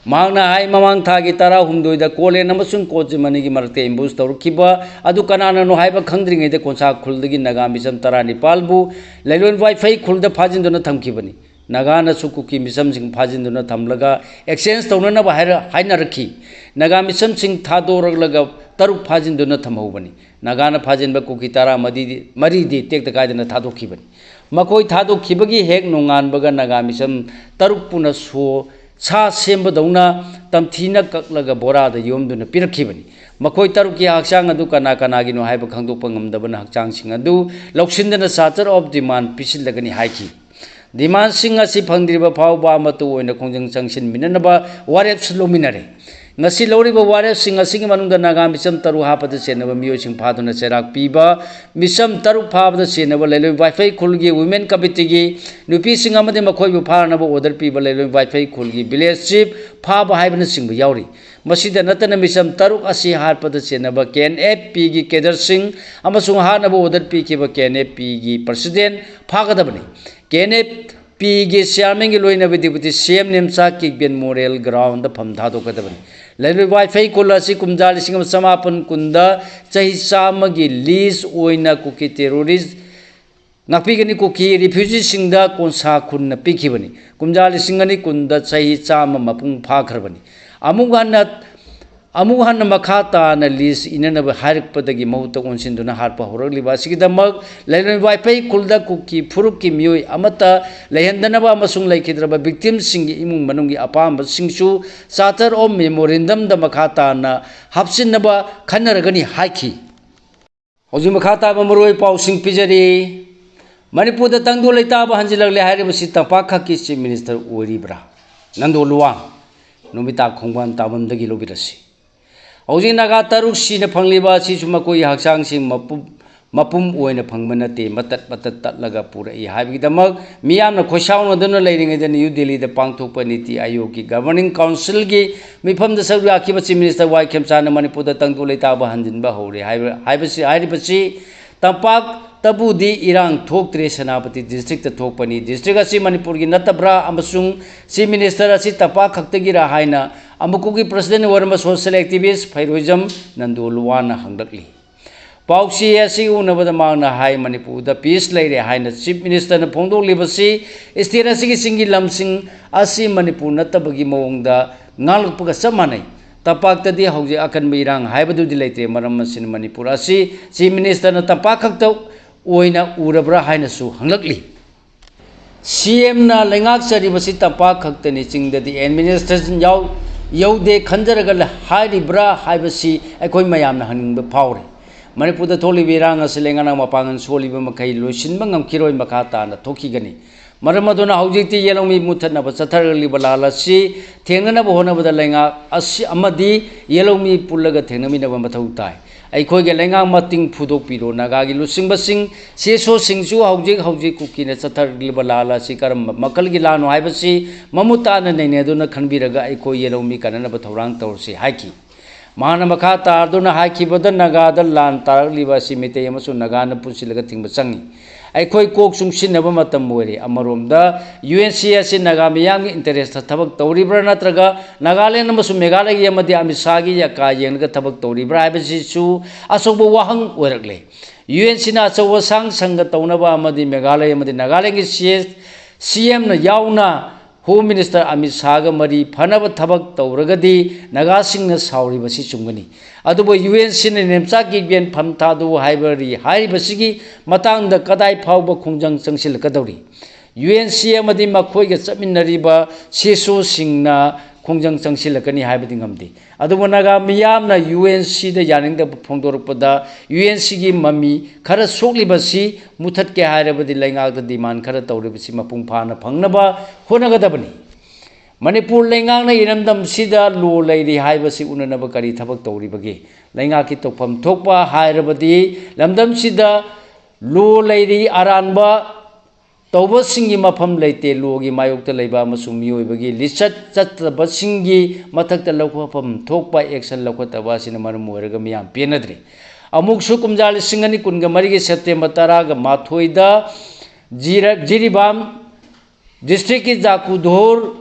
ꯃꯍꯥꯛꯅ ꯍꯥꯏ, ꯃꯃꯥꯡ ꯊꯥꯒꯤ ꯇꯔꯥꯍꯨꯝꯗꯣꯏꯗ ꯀꯣꯂꯦꯟ ꯑꯃꯁꯨꯡ ꯀꯣꯆꯤꯃꯅꯤꯒꯤ ꯃꯔꯛꯇ ꯑꯦꯝꯕꯨꯁ ꯇꯧꯔꯛꯈꯤꯕ ꯑꯗꯨ ꯀꯅꯥꯅꯅꯣ ꯍꯥꯏꯕ ꯈꯪꯗ꯭ꯔꯤꯉꯩꯗ ꯀꯣꯟꯁꯥ ꯈꯨꯜꯗꯒꯤ ꯅꯥꯒꯥ ꯃꯤꯆꯝ ꯇꯔꯥꯅꯤꯄꯥꯜꯕꯨ ꯂꯩꯂꯣꯟ ꯋꯥꯏꯐꯩ ꯈꯨꯜꯗ ꯐꯥꯖꯤꯟꯗꯨꯅ ꯊꯝꯈꯤꯕꯅꯤ꯫ ꯅꯥꯒꯥꯅꯁꯨ ꯀꯨꯀꯤ ꯃꯤꯆꯝꯁꯤꯡ ꯐꯥꯖꯤꯟꯗꯨꯅ ꯊꯝꯂꯒ ꯑꯦꯛꯁꯆꯦꯟꯖ ꯇꯧꯅꯅꯕ ꯍꯥꯏꯔ-, ꯍꯥꯏꯅꯔꯛꯈꯤ꯫ ꯅꯥꯒꯥ ꯃꯤꯆꯝꯁꯤꯡ ꯊꯥꯗꯣꯔꯛꯂꯒ ꯇꯔꯨꯛ ꯐꯥꯖꯤꯟꯗꯨꯅ ꯊꯝꯍꯧꯕꯅꯤ꯫ ꯅꯥꯒꯥꯅ ꯐꯥꯖꯤꯟꯕ ꯀꯨꯀꯤ ꯇꯔꯥ ꯃꯔꯤꯗꯤ ꯇꯦꯛꯇ ꯀꯥꯏꯗꯅ ꯊꯥꯗꯣꯛꯈꯤꯕꯅꯤ꯫ ꯃꯈꯣꯏ ꯊꯥꯗꯣꯛꯈꯤꯕꯒꯤ ꯍꯦꯛ ꯅꯣꯡꯉꯥꯟꯕꯒ ꯅꯥꯒꯥ ꯃꯤꯆꯝ ꯇꯔꯨꯛ ꯄꯨꯅ ꯁꯣ ꯁꯥ ꯁꯦꯝꯕꯗꯧꯅ ꯇꯝꯊꯤꯅ ꯀꯛꯂꯒ ꯕꯣꯔꯥꯗ ꯌꯣꯝꯗꯨꯅ ꯄꯤꯔꯛꯈꯤꯕꯅꯤ꯫ ꯃꯈꯣꯏ ꯇꯔꯨꯛꯀꯤ ꯍꯛꯆꯥꯡ ꯑꯗꯨ ꯀꯅꯥ ꯀꯅꯥꯒꯤꯅꯣ ꯍꯥꯏꯕ ꯈꯪꯗꯣꯛꯄ ꯉꯝꯗꯕꯅ ꯍꯛꯆꯥꯡꯁꯤꯡ ꯑꯗꯨ ꯂꯧꯁꯤꯟꯗꯅ ꯆꯥꯔꯇꯔ ꯑꯣꯐ ꯗꯤꯃꯥꯟ ꯄꯤꯁꯤꯜꯂꯒꯅꯤ ꯍꯥꯏꯈꯤ꯫ ꯗꯤꯃꯥꯟꯁꯤꯡ ꯑꯁꯤ ꯐꯪꯗ꯭ꯔꯤꯕ ꯐꯥꯎꯕ ꯑꯃꯠꯇ ꯑꯣꯏꯅ ꯈꯣꯡꯖꯪ ꯆꯪꯁꯤꯟꯃꯤꯟꯅꯅꯕ ꯋꯥꯔꯦꯞꯁꯨ ꯂꯧꯃꯤꯟꯅꯔꯦ꯫ ꯉꯁꯤ ꯂꯧꯔꯤꯕ ꯋꯥꯔꯦꯞꯁꯤꯡ ꯑꯁꯤꯒꯤ ꯃꯅꯨꯡꯗ ꯅꯥꯒꯥ ꯃꯤꯆꯝ ꯇꯔꯨꯛ ꯍꯥꯠꯄꯗ ꯆꯦꯟꯅꯕ ꯃꯤꯑꯣꯏꯁꯤꯡ ꯐꯥꯗꯨꯅ ꯆꯩꯔꯥꯛ ꯄꯤꯕ, ꯃꯤꯆꯝ ꯇꯔꯨꯛ ꯐꯥꯕꯗ ꯆꯦꯟꯅꯕ ꯂꯩꯂꯣꯏ ꯋꯥꯏꯐꯩ ꯈꯨꯜꯒꯤ ꯋꯤꯃꯦꯟ ꯀꯃꯤꯇꯤꯒꯤ ꯅꯨꯄꯤꯁꯤꯡ ꯑꯃꯗꯤ ꯃꯈꯣꯏꯕꯨ ꯐꯥꯅꯕ ꯑꯣꯔꯗꯔ ꯄꯤꯕ ꯂꯩꯂꯣꯏ ꯋꯥꯏꯐꯩ ꯈꯨꯜꯒꯤ ꯚꯤꯂꯦꯖ ꯆꯤꯐ ꯐꯥꯕ ꯍꯥꯏꯕꯅꯆꯤꯡꯕ ꯌꯥꯎꯔꯤ꯫ ꯃꯁꯤꯗ ꯅꯠꯇꯅ ꯃꯤꯆꯝ ꯇꯔꯨꯛ ꯑꯁꯤ ꯍꯥꯠꯄꯗ ꯆꯦꯟꯅꯕ ꯀꯦ ꯑꯦꯟ ꯑꯦꯐ ꯄꯤꯒꯤ ꯀꯦꯗꯔꯁꯤꯡ ꯑꯃꯁꯨꯡ ꯍꯥꯠꯅꯕ ꯑꯣꯔꯗꯔ ꯄꯤꯈꯤꯕ ꯀꯦ ꯑꯦꯟ ꯑꯦꯐ ꯄꯤꯒꯤ ꯄ꯭ꯔꯁꯤꯗꯦꯟ ꯐꯥꯒꯗꯕꯅꯤ꯫ ꯀꯦ ꯑꯦꯟ ꯑꯦꯐ ꯄꯤꯒꯤ ꯆꯤꯌꯥꯔꯃꯦꯟꯒꯤ ꯂꯣꯏꯅꯕꯤ ꯗꯤꯄꯨꯇꯤ ꯁꯤ ꯑꯦꯝ ꯅꯦꯝꯆꯥ ꯀꯤꯛꯕꯦꯟ ꯃꯣꯔꯦꯜ ꯒ꯭ꯔꯥꯎꯟꯗ ꯐꯝ ꯊꯥꯗꯣꯛꯀꯗꯕꯅꯤ꯫ ꯂꯩꯂꯣꯏ ꯋꯥꯏꯐꯩ ꯈꯨꯜ ꯑꯁꯤ ꯀꯨꯝꯖꯥ ꯂꯤꯁꯤꯡ ꯑꯃ ꯆꯃꯥꯄꯟ ꯀꯨꯟꯗ ꯆꯍꯤ ꯆꯥꯝꯃꯒꯤ ꯂꯤꯖ ꯑꯣꯏꯅ ꯀꯨꯀꯤ ꯇꯦꯔꯣꯔꯤꯁ ꯉꯥꯛꯄꯤꯒꯅꯤ ꯀꯨꯀꯤ ꯔꯤꯐ꯭ꯌꯨꯖꯤꯁꯤꯡꯗ ꯀꯣꯟꯁꯥ ꯈꯨꯟꯅ ꯄꯤꯈꯤꯕꯅꯤ꯫ ꯀꯨꯝꯖꯥ ꯂꯤꯁꯤꯡ ꯑꯅꯤ ꯀꯨꯟꯗ ꯆꯍꯤ ꯆꯥꯝꯃ ꯃꯄꯨꯡ ꯐꯥꯈ꯭ꯔꯕꯅꯤ꯫ ꯑꯃꯨꯛ ꯍꯟꯅ, ꯑꯃꯨꯛ ꯍꯟꯅ ꯃꯈꯥ ꯇꯥꯅ ꯂꯤꯖ ꯏꯅꯅꯕ ꯍꯥꯏꯔꯛꯄꯗꯒꯤ ꯃꯍꯨꯠꯇ ꯑꯣꯟꯁꯤꯟꯗꯨꯅ ꯍꯥꯠꯄ ꯍꯧꯔꯛꯂꯤꯕ ꯑꯁꯤꯒꯤꯗꯃꯛ ꯂꯩꯂꯣꯟ ꯋꯥꯏꯐꯩ ꯈꯨꯜꯗ ꯀꯨꯀꯤ ꯐꯨꯔꯨꯞꯀꯤ ꯃꯤꯑꯣꯏ ꯑꯃꯠꯇ ꯂꯩꯍꯟꯗꯅꯕ ꯑꯃꯁꯨꯡ ꯂꯩꯈꯤꯗ꯭ꯔꯕ ꯚꯤꯛꯇꯤꯝꯁꯤꯡꯒꯤ ꯏꯃꯨꯡ ꯃꯅꯨꯡꯒꯤ ꯑꯄꯥꯝꯕꯁꯤꯡꯁꯨ ꯆꯥꯔꯇꯔ ꯑꯣꯐ ꯃꯦꯃꯣꯔꯦꯟꯗꯝꯗ ꯃꯈꯥ ꯇꯥꯅ ꯍꯥꯞꯆꯤꯟꯅꯕ ꯈꯟꯅꯔꯒꯅꯤ ꯍꯥꯏꯈꯤ꯫ ꯍꯧꯖꯤꯛ ꯃꯈꯥ ꯇꯥꯕ ꯃꯔꯨꯑꯣꯏ ꯄꯥꯎꯁꯤꯡ ꯄꯤꯖꯔꯤ꯫ ꯃꯅꯤꯄꯨꯔꯗ ꯇꯪꯗꯨ ꯂꯩꯇꯥꯕ ꯍꯟꯖꯤꯜꯂꯛꯂꯦ ꯍꯥꯏꯔꯤꯕꯁꯤ ꯇꯝꯄꯥꯛ ꯈꯛꯀꯤ ꯆꯤꯐ ꯃꯤꯅꯤꯁꯇꯔ ꯑꯣꯏꯔꯤꯕ꯭ꯔꯥ? ꯅꯟꯗꯣ ꯂꯨꯋꯥꯡ, ꯅꯨꯃꯤꯇꯥ ꯈꯣꯡꯕꯥꯟ ꯇꯥꯕꯝꯗꯒꯤ ꯂꯧꯕꯤꯔꯁꯤ꯫ ꯍꯧꯖꯤꯛ ꯅꯥꯒꯥ ꯇꯔꯨꯛ ꯁꯤꯅ ꯐꯪꯂꯤꯕ ꯑꯁꯤꯁꯨ ꯃꯈꯣꯏꯒꯤ ꯍꯛꯆꯥꯡꯁꯤꯡ ꯃꯄꯨ-, ꯃꯄꯨꯝ ꯑꯣꯏꯅ ꯐꯪꯕ ꯅꯠꯇꯦ, ꯃꯇꯠ ꯃꯇꯠ ꯇꯠꯂꯒ ꯄꯨꯔꯛꯏ ꯍꯥꯏꯕꯒꯤꯗꯃꯛ ꯃꯤꯌꯥꯝꯅ ꯈꯣꯏꯁꯥꯎꯅꯗꯨꯅ ꯂꯩꯔꯤꯉꯩꯗ ꯅ꯭ꯌꯨ ꯗꯤꯜꯂꯤꯗ ꯄꯥꯡꯊꯣꯛꯄ ꯅꯤꯇꯤ ꯑꯥꯌꯣꯒꯀꯤ governing councilꯒꯤ ꯃꯤꯐꯝꯗ ꯁꯔꯨꯛ ꯌꯥꯈꯤꯕ Chief Minister ꯋꯥꯏ ꯈꯦꯝꯆꯥꯟꯅ ꯃꯅꯤꯄꯨꯔꯗ ꯇꯪꯗꯨ ꯂꯩꯇꯥꯕ ꯍꯟꯖꯤꯟꯕ ꯍꯧꯔꯦ ꯍꯥꯏꯕ, ꯍꯥꯏꯕꯁꯤ, ꯍꯥꯏꯔꯤꯕꯁꯤ ꯇꯝꯄꯥꯛꯇꯕꯨꯗꯤ ꯏꯔꯥꯡ ꯊꯣꯛꯇ꯭ꯔꯦ, ꯁꯦꯅꯥꯄꯇꯤ districtꯇ ꯊꯣꯛꯄꯅꯤ꯫ District ꯑꯁꯤ ꯃꯅꯤꯄꯨꯔꯒꯤ ꯅꯠꯇꯕ꯭ꯔꯥ ꯑꯃꯁꯨꯡ Chief Minister ꯑꯁꯤ ꯇꯝꯄꯥꯛ ꯈꯛꯇꯒꯤꯔꯥ ꯍꯥꯏꯅ ꯑꯃꯀꯨꯒꯤ president ꯑꯣꯏꯔꯝꯕ social activist ꯐꯩꯔꯣꯏꯖꯝ ꯅꯟꯗꯣꯂꯨꯋꯥꯅ ꯍꯪꯂꯛꯂꯤ꯫ ꯄꯥꯎꯆꯦ ꯑꯁꯤ ꯎꯅꯕꯗ ꯃꯍꯥꯛꯅ ꯍꯥꯏ, ꯃꯅꯤꯄꯨꯔꯗ peace ꯂꯩꯔꯦ ꯍꯥꯏꯅ Chief Ministerꯅ ꯐꯣꯡꯗꯣꯛꯂꯤꯕꯁꯤ state ꯑꯁꯤꯒꯤ ꯆꯤꯡꯒꯤ ꯂꯝꯁꯤꯡ ꯑꯁꯤ ꯃꯅꯤꯄꯨꯔ ꯅꯠꯇꯕꯒꯤ ꯃꯑꯣꯡꯗ ꯉꯥꯡꯂꯛꯄꯒ ꯆꯞ ꯃꯥꯟꯅꯩ꯫ ꯇꯝꯄꯥꯛꯇꯗꯤ ꯍꯧꯖꯤꯛ ꯑꯀꯟꯕ ꯏꯔꯥꯡ ꯍꯥꯏꯕꯗꯨꯗꯤ ꯂꯩꯇ꯭ꯔꯦ꯫ ꯃꯔꯝ ꯑꯁꯤꯅ ꯃꯅꯤꯄꯨꯔ ꯑꯁꯤ Chief Ministerꯅ ꯇꯝꯄꯥꯛ ꯈꯛꯇ ꯑꯣꯏꯅ ꯎꯔꯕ꯭ꯔꯥ ꯍꯥꯏꯅꯁꯨ ꯍꯪꯂꯛꯂꯤ꯫ CMꯅ ꯂꯩꯉꯥꯛꯆꯔꯤꯕꯁꯤ ꯇꯝꯄꯥꯛ ꯈꯛꯇꯅꯤ, ꯆꯤꯡꯗꯗꯤ administration ꯌꯥꯎ-, ꯌꯧꯗꯦ ꯈꯟꯖꯔꯒ ꯂ-, ꯍꯥꯏꯔꯤꯕ꯭ꯔꯥ ꯍꯥꯏꯕꯁꯤ ꯑꯩꯈꯣꯏ ꯃꯌꯥꯝꯅ ꯍꯪꯅꯤꯡꯕ ꯐꯥꯎꯔꯤ꯫ ꯃꯅꯤꯄꯨꯔꯗ ꯊꯣꯛꯂꯤꯕ ꯏꯔꯥꯡ ꯑꯁꯤ ꯂꯩꯉꯥꯛꯅ ꯃꯄꯥꯡꯒꯜ ꯁꯣꯜꯂꯤꯕ ꯃꯈꯩ ꯂꯣꯏꯁꯤꯟꯕ ꯉꯝꯈꯤꯔꯣꯏ, ꯃꯈꯥ ꯇꯥꯅ ꯊꯣꯛꯈꯤꯒꯅꯤ꯫ ꯃꯔꯝ ꯑꯗꯨꯅ ꯍꯧꯖꯤꯛꯇꯤ ꯌꯦꯜꯍꯧꯃꯤ ꯃꯨꯠꯊꯠꯅꯕ ꯆꯠꯊꯔꯛꯂꯤꯕ ꯂꯥꯟ ꯑꯁꯤ ꯊꯦꯡꯅꯅꯕ ꯍꯣꯠꯅꯕꯗ ꯂꯩꯉꯥꯛ ꯑꯁꯤ ꯑꯃꯗꯤ ꯌꯦꯜꯍꯧꯃꯤ ꯄꯨꯜꯂꯒ ꯊꯦꯡꯅꯃꯤꯟꯅꯕ ꯃꯊꯧ ꯇꯥꯏ꯫ ꯑꯩꯈꯣꯏꯒꯤ ꯂꯩꯉꯥꯛ ꯃꯇꯤꯡ ꯐꯨꯗꯣꯛꯄꯤꯔꯣ꯫ ꯅꯥꯒꯥꯒꯤ ꯂꯨꯆꯤꯡꯕꯁꯤꯡ ꯁꯤꯁꯣꯁꯤꯡꯁꯨ ꯍꯧꯖꯤꯛ ꯍꯧꯖꯤꯛ ꯀꯨꯀꯤꯅ ꯆꯠꯊꯔꯛꯂꯤꯕ ꯂꯥꯟ ꯑꯁꯤ ꯀꯔꯝꯕ ꯃꯈꯜꯒꯤ ꯂꯥꯟꯅꯣ ꯍꯥꯏꯕꯁꯤ ꯃꯃꯨꯠ ꯇꯥꯅ ꯅꯩꯅꯗꯨꯅ ꯈꯟꯕꯤꯔꯒ ꯑꯩꯈꯣꯏ ꯌꯦꯜꯍꯧꯃꯤ ꯀꯟꯅꯅꯕ ꯊꯧꯔꯥꯡ ꯇꯧꯔꯁꯤ ꯍꯥꯏꯈꯤ꯫ ꯃꯍꯥꯛꯅ ꯃꯈꯥ ꯇꯥꯗꯨꯅ ꯍꯥꯏꯈꯤꯕꯗ, ꯅꯥꯒꯥꯗ ꯂꯥꯟ ꯇꯥꯔꯛꯂꯤꯕ ꯑꯁꯤ ꯃꯤꯇꯩ ꯑꯃꯁꯨꯡ ꯅꯥꯒꯥꯅ ꯄꯨꯟꯁꯤꯜꯂꯒ ꯊꯤꯡꯕ ꯆꯪꯏ꯫ ꯑꯩꯈꯣꯏ ꯀꯣꯛ ꯆꯨꯡꯁꯤꯟꯅꯕ ꯃꯇꯝ ꯑꯣꯏꯔꯦ꯫ ꯑꯃꯔꯣꯝꯗ UNC ꯑꯁꯤ ꯅꯥꯒꯥ ꯃꯤꯌꯥꯝꯒꯤ interestꯇ ꯊꯕꯛ ꯇꯧꯔꯤꯕ꯭ꯔꯥ ꯅꯠꯇ꯭ꯔꯒ ꯅꯥꯒꯥꯂꯦꯟ ꯑꯃꯁꯨꯡ ꯃꯦꯘꯥꯂꯌꯒꯤ ꯑꯃꯗꯤ ꯑꯃꯤꯠ ꯁꯥꯍꯒꯤ ꯌꯥꯀꯥ ꯌꯦꯡꯂꯒ ꯊꯕꯛ ꯇꯧꯔꯤꯕ꯭ꯔꯥ ꯍꯥꯏꯕꯁꯤꯁꯨ ꯑꯆꯧꯕ ꯋꯥꯍꯪ ꯑꯣꯏꯔꯛꯂꯦ꯫ UNCꯅ ꯑꯆꯧꯕ ꯑꯁꯥꯡ ꯁꯪꯒ ꯇꯧꯅꯕ ꯑꯃꯗꯤ ꯃꯦꯘꯥꯂꯌ ꯑꯃꯗꯤ ꯅꯥꯒꯥꯂꯦꯟꯒꯤ CMꯅ ꯌꯥꯎꯅ Home Minister ꯑꯃꯤꯠ ꯁꯥꯍꯒ ꯃꯔꯤ ꯐꯅꯕ ꯊꯕꯛ ꯇꯧꯔꯒꯗꯤ ꯅꯥꯒꯥꯁꯤꯡꯅ ꯁꯥꯎꯔꯤꯕꯁꯤ ꯆꯨꯝꯒꯅꯤ꯫ ꯑꯗꯨꯕꯨ UNCꯅ ꯅꯦꯝꯆꯥꯛ ꯀꯤꯛꯕꯦꯟ ꯐꯝ ꯊꯥꯗꯣꯛꯎ ꯍꯥꯏꯕꯔꯤ ꯍꯥꯏꯔꯤꯕꯁꯤꯒꯤ ꯃꯇꯥꯡꯗ ꯀꯗꯥꯏ ꯐꯥꯎꯕ ꯈꯣꯡꯖꯪ ꯆꯪꯁꯤꯜꯂꯛꯀꯗꯧꯔꯤ? UNC ꯑꯃꯗꯤ ꯃꯈꯣꯏꯒ ꯆꯠꯃꯤꯟꯅꯔꯤꯕ ꯁꯤꯁꯣꯁꯤꯡꯅ ꯈꯣꯡꯖꯪ ꯆꯪꯁꯤꯜꯂꯛꯀꯅꯤ ꯍꯥꯏꯕꯗꯤ ꯉꯝꯗꯦ꯫ ꯑꯗꯨꯕꯨ ꯅꯥꯒꯥ ꯃꯤꯌꯥꯝꯅ UNCꯗ ꯌꯥꯅꯤꯡꯗꯕ ꯐꯣꯡꯗꯣꯔꯛꯄꯗ UNCꯒꯤ ꯃꯃꯤ ꯈꯔ ꯁꯣꯛꯂꯤꯕꯁꯤ ꯃꯨꯊꯠꯀꯦ ꯍꯥꯏꯔꯕꯗꯤ ꯂꯩꯉꯥꯛꯇ demand ꯈꯔ ꯇꯧꯔꯤꯕꯁꯤ ꯃꯄꯨꯡ ꯐꯥꯅ ꯐꯪꯅꯕ ꯍꯣꯠꯅꯒꯗꯕꯅꯤ꯫ ꯃꯅꯤꯄꯨꯔ ꯂꯩꯉꯥꯛꯅ ꯏꯔꯝꯗꯝꯁꯤꯗ ꯂꯣ ꯂꯩꯔꯤ ꯍꯥꯏꯕꯁꯤ ꯎꯅꯅꯕ ꯀꯔꯤ ꯊꯕꯛ ꯇꯧꯔꯤꯕꯒꯦ? ꯂꯩꯉꯥꯛꯀꯤ ꯇꯧꯐꯝ ꯊꯣꯛꯄ ꯍꯥꯏꯔꯕꯗꯤ ꯂꯝꯗꯝꯁꯤꯗ ꯂꯣ ꯂꯩꯔꯤ, ꯑꯔꯥꯟꯕ ꯇꯧꯕꯁꯤꯡꯒꯤ ꯃꯐꯝ ꯂꯩꯇꯦ꯫ ꯂꯣꯒꯤ ꯃꯥꯌꯣꯛꯇ ꯂꯩꯕ ꯑꯃꯁꯨꯡ ꯃꯤꯑꯣꯏꯕꯒꯤ ꯂꯤꯆꯠ ꯆꯠꯇꯕꯁꯤꯡꯒꯤ ꯃꯊꯛꯇ ꯂꯧꯈꯠꯐꯝ ꯊꯣꯛꯄ action ꯂꯧꯈꯠꯇꯕ ꯑꯁꯤꯅ ꯃꯔꯝ ꯑꯣꯏꯔꯒ ꯃꯤꯌꯥꯝ ꯄꯦꯟꯅꯗ꯭ꯔꯦ꯫ ꯑꯃꯨꯛꯁꯨ ꯀꯨꯝꯖꯥ ꯂꯤꯁꯤꯡ ꯑꯅꯤ ꯀꯨꯟꯒ ꯃꯔꯤꯒꯤ September ꯇꯔꯥꯒ ꯃꯥꯊꯣꯏꯗ ꯖꯤꯔ-, ꯖꯤꯔꯤꯕꯥꯝ districtꯀꯤ ꯖꯥꯀꯨꯗꯣꯔ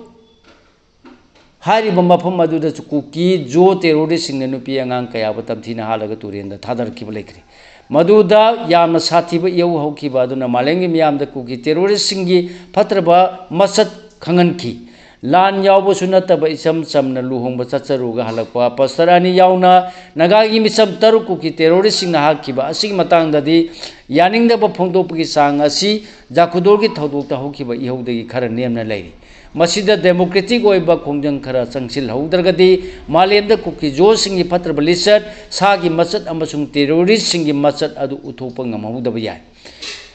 ꯍꯥꯏꯔꯤꯕ ꯃꯐꯝ ꯑꯗꯨꯗꯁꯨ ꯀꯨꯀꯤ ꯖꯣ terroristꯁꯤꯡꯅ ꯅꯨꯄꯤ ꯑꯉꯥꯡ ꯀꯌꯥꯕꯨ ꯇꯝꯊꯤꯅ ꯍꯥꯠꯂꯒ ꯇꯨꯔꯦꯟꯗ ꯊꯥꯗꯔꯛꯈꯤꯕ ꯂꯩꯈ꯭ꯔꯦ꯫ ꯃꯗꯨꯗ ꯌꯥꯝꯅ ꯁꯥꯊꯤꯕ ꯏꯍꯧ ꯍꯧꯈꯤꯕ ꯑꯗꯨꯅ ꯃꯥꯂꯦꯝꯒꯤ ꯃꯤꯌꯥꯝꯗ ꯀꯨꯀꯤ terroristꯁꯤꯡꯒꯤ ꯐꯠꯇ꯭ꯔꯕ ꯃꯁꯛ ꯈꯪꯍꯟꯈꯤ꯫ ꯂꯥꯟ ꯌꯥꯎꯕꯁꯨ ꯅꯠꯇꯕ ꯏꯆꯝ ꯆꯝꯅ ꯂꯨꯍꯣꯡꯕ ꯆꯠꯆꯔꯨꯒ ꯍꯜꯂꯛꯄ pastor ꯑꯅꯤ ꯌꯥꯎꯅ ꯅꯥꯒꯥꯒꯤ ꯃꯤꯆꯝ ꯇꯔꯨꯛ ꯀꯨꯀꯤ terroristꯁꯤꯡꯅ ꯍꯥꯠꯈꯤꯕ ꯑꯁꯤꯒꯤ ꯃꯇꯥꯡꯗꯗꯤ ꯌꯥꯅꯤꯡꯗꯕ ꯐꯣꯡꯗꯣꯛꯄꯒꯤ ꯆꯥꯡ ꯑꯁꯤ ꯖꯥꯀꯨꯗꯣꯔꯒꯤ ꯊꯧꯗꯣꯛꯇ ꯍꯧꯈꯤꯕ ꯏꯍꯧꯗꯒꯤ ꯈꯔ ꯅꯦꯝꯅ ꯂꯩꯔꯤ꯫ ꯃꯁꯤꯗ democratic ꯑꯣꯏꯕ ꯈꯣꯡꯖꯪ ꯈꯔ ꯆꯪꯁꯤꯜꯍꯧꯗ꯭ꯔꯒꯗꯤ ꯃꯥꯂꯦꯝꯗ ꯀꯨꯀꯤ ꯖꯣꯁꯤꯡꯒꯤ ꯐꯠꯇ꯭ꯔꯕ ꯂꯤꯆꯠ, ꯁꯥꯒꯤ ꯃꯆꯠ ꯑꯃꯁꯨꯡ terroristꯁꯤꯡꯒꯤ ꯃꯆꯠ ꯑꯗꯨ ꯎꯠꯊꯣꯛꯄ ꯉꯝꯍꯧꯗꯕ ꯌꯥꯏ꯫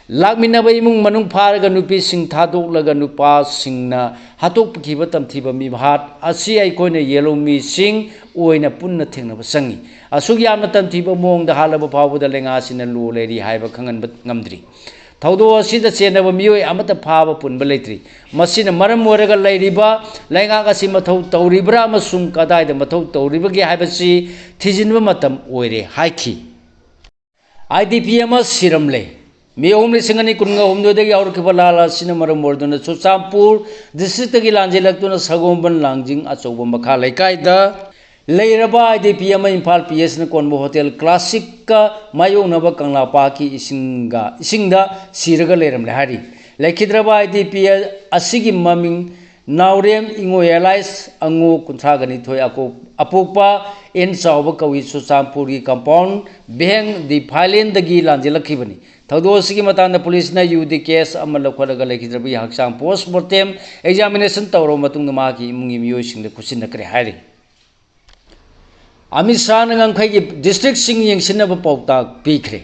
ꯂꯥꯛꯃꯤꯟꯅꯕ ꯏꯃꯨꯡ ꯃꯅꯨꯡ ꯐꯥꯔꯒ ꯅꯨꯄꯤꯁꯤꯡ ꯊꯥꯗꯣꯛꯂꯒ ꯅꯨꯄꯥꯁꯤꯡꯅ ꯍꯥꯠꯇꯣꯛꯄꯤꯈꯤꯕ ꯇꯝꯊꯤꯕ ꯃꯤꯍꯥꯠ ꯑꯁꯤ ꯑꯩꯈꯣꯏꯅ ꯌꯦꯜꯍꯧꯃꯤꯁꯤꯡ ꯑꯣꯏꯅ ꯄꯨꯟꯅ ꯊꯦꯡꯅꯕ ꯆꯪꯏ꯫ ꯑꯁꯨꯛ ꯌꯥꯝꯅ ꯇꯝꯊꯤꯕ ꯃꯑꯣꯡꯗ ꯍꯥꯠꯂꯕ ꯐꯥꯎꯕꯗ ꯂꯩꯉꯥꯛꯁꯤꯅ ꯂꯣ ꯂꯩꯔꯤ ꯍꯥꯏꯕ ꯈꯪꯍꯟꯕ ꯉꯝꯗ꯭ꯔꯤ꯫ ꯊꯧꯗꯣꯛ ꯑꯁꯤꯗ ꯆꯦꯟꯅꯕ ꯃꯤꯑꯣꯏ ꯑꯃꯠꯇ ꯐꯥꯕ ꯄꯨꯟꯕ ꯂꯩꯇ꯭ꯔꯤ꯫ ꯃꯁꯤꯅ ꯃꯔꯝ ꯑꯣꯏꯔꯒ ꯂꯩꯔꯤꯕ ꯂꯩꯉꯥꯛ ꯑꯁꯤ ꯃꯊꯧ ꯇꯧꯔꯤꯕ꯭ꯔꯥ ꯑꯃꯁꯨꯡ ꯀꯗꯥꯏꯗ ꯃꯊꯧ ꯇꯧꯔꯤꯕꯒꯦ ꯍꯥꯏꯕꯁꯤ ꯊꯤꯖꯤꯟꯕ ꯃꯇꯝ ꯑꯣꯏꯔꯦ ꯍꯥꯏꯈꯤ꯫ IDP ꯑꯃ ꯁꯤꯔꯝꯂꯦ꯫ ꯃꯦ ꯑꯍꯨꯝ, ꯂꯤꯁꯤꯡ ꯑꯅꯤ ꯀꯨꯟꯒ ꯍꯨꯝꯗꯣꯏꯗꯒꯤ ꯍꯧꯔꯛꯈꯤꯕ ꯂꯥꯟ ꯑꯁꯤꯅ ꯃꯔꯝ ꯑꯣꯏꯗꯨꯅ ꯆꯨꯔꯆꯥꯟꯄꯨꯔ districtꯇꯒꯤ ꯂꯥꯟꯖꯦꯜꯂꯛꯇꯨꯅ ꯁꯒꯣꯜꯕꯟ ꯂꯥꯡꯖꯤꯡ ꯑꯆꯧꯕ ꯃꯈꯥ ꯂꯩꯀꯥꯏꯗ ꯂꯩꯔꯕ IDP ꯑꯃ ꯏꯝꯐꯥꯜ PHꯅ ꯀꯣꯟꯕ Hotel Classicꯀ ꯃꯥꯌꯣꯛꯅꯕ ꯀꯪꯂꯥ ꯄꯥꯠꯀꯤ ꯏꯁꯤꯡꯒ, ꯏꯁꯤꯡꯗ ꯁꯤꯔꯒ ꯂꯩꯔꯝꯂꯦ ꯍꯥꯏꯔꯤ꯫ ꯂꯩꯈꯤꯗ꯭ꯔꯕ IDP ꯑꯁꯤꯒꯤ ꯃꯃꯤꯡ ꯅꯥꯎꯔꯦꯝ ꯏꯉꯣ alias ꯑꯉꯣ, ꯀꯨꯟꯊ꯭ꯔꯥꯒ ꯅꯤꯊꯣꯏ, ꯑꯀꯣ-, ꯑꯄꯣꯛꯄ ꯑꯦꯟ ꯆꯥꯎꯕ ꯀꯧꯏ, ꯆꯨꯔꯆꯥꯟꯄꯨꯔꯒꯤ compound ꯚꯦꯡ ꯗꯤꯐꯥꯏꯂꯦꯟꯗꯒꯤ ꯂꯥꯟꯖꯦꯜꯂꯛꯈꯤꯕꯅꯤ꯫ ꯊꯧꯗꯣꯛ ꯑꯁꯤꯒꯤ ꯃꯇꯥꯡꯗ ꯄꯨꯂꯤꯁꯅ UD case ꯑꯃ ꯂꯧꯈꯠꯂꯒ ꯂꯩꯈꯤꯗ꯭ꯔꯕꯒꯤ ꯍꯛꯆꯥꯡ post mortem examination ꯇꯧꯔꯕ ꯃꯇꯨꯡꯗ ꯃꯍꯥꯛꯀꯤ ꯏꯃꯨꯡꯒꯤ ꯃꯤꯑꯣꯏꯁꯤꯡꯗ ꯈꯨꯠꯁꯤꯟꯅꯈ꯭ꯔꯦ ꯍꯥꯏꯔꯤ꯫ ꯑꯃꯤꯠ ꯁꯥꯍꯅ ꯉꯝꯈꯩꯒꯤ districtꯁꯤꯡ ꯌꯦꯡꯁꯤꯟꯅꯕ ꯄꯥꯎꯇꯥꯛ ꯄꯤꯈ꯭ꯔꯦ꯫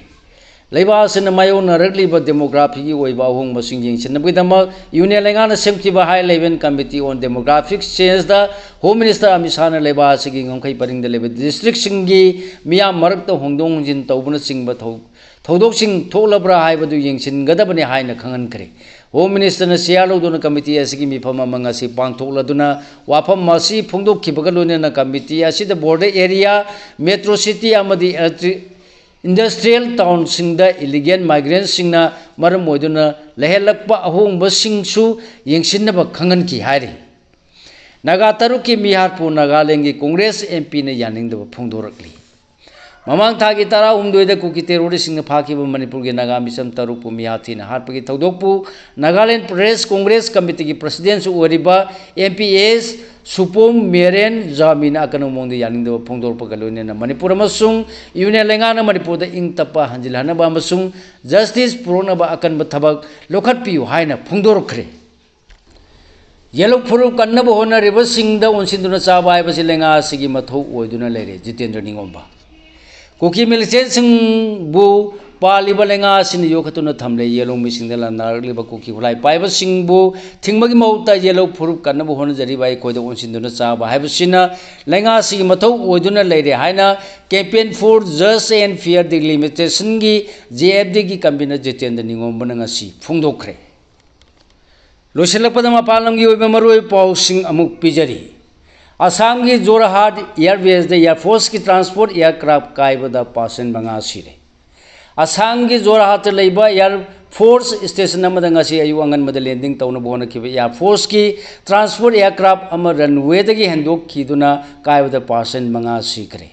ꯂꯩꯕꯥꯛ ꯑꯁꯤꯅ ꯃꯥꯌꯣꯛꯅꯔꯛꯂꯤꯕ demographyꯒꯤ ꯑꯣꯏꯕ ꯑꯍꯣꯡꯕꯁꯤꯡ ꯌꯦꯡꯁꯤꯟꯅꯕꯒꯤꯗꯃꯛ Union ꯂꯩꯉꯥꯛꯅ ꯁꯦꯝꯈꯤꯕ High Level Committee on Demographic Changeꯗ Home Minister Amit ꯁꯥꯍꯅ ꯂꯩꯕꯥꯛ ꯑꯁꯤꯒꯤ ꯉꯝꯈꯩ ꯄꯔꯤꯡꯗ ꯂꯩꯕ districtꯁꯤꯡꯒꯤ ꯃꯤꯌꯥꯝ ꯃꯔꯛꯇ ꯍꯣꯡꯗꯣꯛ ꯍꯣꯡꯖꯤꯟ ꯇꯧꯕꯅꯆꯤꯡꯕ ꯊꯧ-, ꯊꯧꯗꯣꯛꯁꯤꯡ ꯊꯣꯛꯂꯕ꯭ꯔꯥ ꯍꯥꯏꯕꯗꯨ ꯌꯦꯡꯁꯤꯟꯒꯗꯕꯅꯤ ꯍꯥꯏꯅ ꯈꯪꯍꯟꯈ꯭ꯔꯦ꯫ Home Ministerꯅ chair ꯂꯧꯗꯨꯅ committee ꯑꯁꯤꯒꯤ ꯃꯤꯐꯝ ꯑꯃ ꯉꯁꯤ ꯄꯥꯡꯊꯣꯛꯂꯗꯨꯅ ꯋꯥꯐꯝ ꯑꯁꯤ ꯐꯣꯡꯗꯣꯛꯈꯤꯕꯒ ꯂꯣꯏꯅꯅ committee ꯑꯁꯤꯗ border area, metro city ꯑꯃꯗꯤ electric industrial townꯁꯤꯡꯗ illegal migrantꯁꯤꯡꯅ ꯃꯔꯝ ꯑꯣꯏꯗꯨꯅ ꯂꯩꯍꯜꯂꯛꯄ ꯑꯍꯣꯡꯕꯁꯤꯡꯁꯨ ꯌꯦꯡꯁꯤꯟꯅꯕ ꯈꯪꯍꯟꯈꯤ ꯍꯥꯏꯔꯤ꯫ ꯅꯥꯒꯥ ꯇꯔꯨꯛꯀꯤ ꯃꯤꯍꯥꯠꯄꯨ ꯅꯥꯒꯥꯂꯦꯟꯒꯤ Congress MPꯅ ꯌꯥꯅꯤꯡꯗꯕ ꯐꯣꯡꯗꯣꯔꯛꯂꯤ꯫ ꯃꯃꯥꯡ ꯊꯥꯒꯤ ꯇꯔꯥꯍꯨꯝꯗꯣꯏꯗ ꯀꯨꯀꯤ terroristꯁꯤꯡꯅ ꯐꯥꯈꯤꯕ ꯃꯅꯤꯄꯨꯔꯒꯤ ꯅꯥꯒꯥ ꯃꯤꯆꯝ ꯇꯔꯨꯛꯄꯨ ꯃꯤꯍꯥꯠ ꯊꯤꯅ ꯍꯥꯠꯄꯒꯤ ꯊꯧꯗꯣꯛꯄꯨ Nagaland Pradesh Congress Committeeꯒꯤ Presidentꯁꯨ ꯑꯣꯏꯔꯤꯕ MPS ꯁꯨꯄꯣꯝ ꯃꯦꯔꯦꯟ ꯖꯥꯃꯤꯅ ꯑꯀꯟꯕ ꯃꯑꯣꯡꯗ ꯌꯥꯅꯤꯡꯗꯕ ꯐꯣꯡꯗꯣꯔꯛꯄꯒ ꯂꯣꯏꯅꯅ ꯃꯅꯤꯄꯨꯔ ꯑꯃꯁꯨꯡ Union ꯂꯩꯉꯥꯛꯅ ꯃꯅꯤꯄꯨꯔꯗ ꯏꯪ ꯇꯞꯄ ꯍꯟꯖꯤꯜꯍꯟꯅꯕ ꯑꯃꯁꯨꯡ justice ꯄꯨꯔꯛꯅꯕ ꯑꯀꯟꯕ ꯊꯕꯛ ꯂꯧꯈꯠꯄꯤꯌꯨ ꯍꯥꯏꯅ ꯐꯣꯡꯗꯣꯔꯛꯈ꯭ꯔꯦ꯫ ꯌꯦꯜꯍꯧ ꯐꯨꯔꯨꯞ ꯀꯟꯅꯕ ꯍꯣꯠꯅꯔꯤꯕꯁꯤꯡꯗ ꯑꯣꯟꯁꯤꯟꯗꯨꯅ ꯆꯥꯕ ꯍꯥꯏꯕꯁꯤ ꯂꯩꯉꯥꯛ ꯑꯁꯤꯒꯤ ꯃꯊꯧ ꯑꯣꯏꯗꯨꯅ ꯂꯩꯔꯦ꯫ ꯖꯤꯇꯦꯟꯗ꯭ꯔ ꯅꯤꯉꯣꯝꯕ꯫ ꯀꯨꯀꯤ militantꯁꯤꯡꯕꯨ ꯄꯥꯜꯂꯤꯕ ꯂꯩꯉꯥꯛ ꯑꯁꯤꯅ ꯌꯣꯛꯈꯠꯇꯨꯅ ꯊꯝꯂꯦ꯫ ꯌꯦꯜꯍꯧ ꯃꯤꯁꯤꯡꯗ ꯂꯥꯟꯗꯥꯔꯛꯂꯤꯕ ꯀꯨꯀꯤ ꯈꯨꯠꯂꯥꯏ ꯄꯥꯏꯕꯁꯤꯡꯕꯨ ꯊꯤꯡꯕꯒꯤ ꯃꯍꯨꯠꯇ ꯌꯦꯜꯍꯧ ꯐꯨꯔꯨꯞ ꯀꯟꯅꯕ ꯍꯣꯠꯅꯖꯔꯤꯕ ꯑꯩꯈꯣꯏꯗ ꯑꯣꯟꯁꯤꯟꯗꯨꯅ ꯆꯥꯕ ꯍꯥꯏꯕꯁꯤꯅ ꯂꯩꯉꯥꯛ ꯑꯁꯤꯒꯤ ꯃꯊꯧ ꯑꯣꯏꯗꯨꯅ ꯂꯩꯔꯦ ꯍꯥꯏꯅ Campaign for Just and Fair Delimitation-ꯒꯤ, JFD-ꯒꯤ convener Jitendra ꯅꯤꯉꯣꯝꯕꯅ ꯉꯁꯤ ꯐꯣꯡꯗꯣꯛꯈ꯭ꯔꯦ꯫ ꯂꯣꯏꯁꯤꯜꯂꯛꯄꯗ ꯃꯄꯥꯟ ꯂꯝꯒꯤ ꯑꯣꯏꯕ ꯃꯔꯨꯑꯣꯏꯕ ꯄꯥꯎꯁꯤꯡ ꯑꯃꯨꯛ ꯄꯤꯖꯔꯤ꯫ ꯑꯁꯥꯝꯒꯤ Jorhat Air Baseꯗ Air Forceꯀꯤ transport aircraft ꯀꯥꯏꯕꯗ passenger ꯃꯉꯥ ꯁꯤꯔꯦ꯫ ꯑꯁꯥꯝꯒꯤ ꯖꯣꯔꯍꯥꯠꯇ ꯂꯩꯕ Air Force station ꯑꯃꯗ ꯉꯁꯤ ꯑꯌꯨꯛ ꯑꯉꯟꯕꯗ landing ꯇꯧꯅꯕ ꯍꯣꯠꯅꯈꯤꯕ Air Forceꯀꯤ transport aircraft ꯑꯃ runwayꯗꯒꯤ ꯍꯦꯟꯗꯣꯛꯈꯤꯗꯨꯅ ꯀꯥꯏꯕꯗ passenger ꯃꯉꯥ ꯁꯤꯈ꯭ꯔꯦ꯫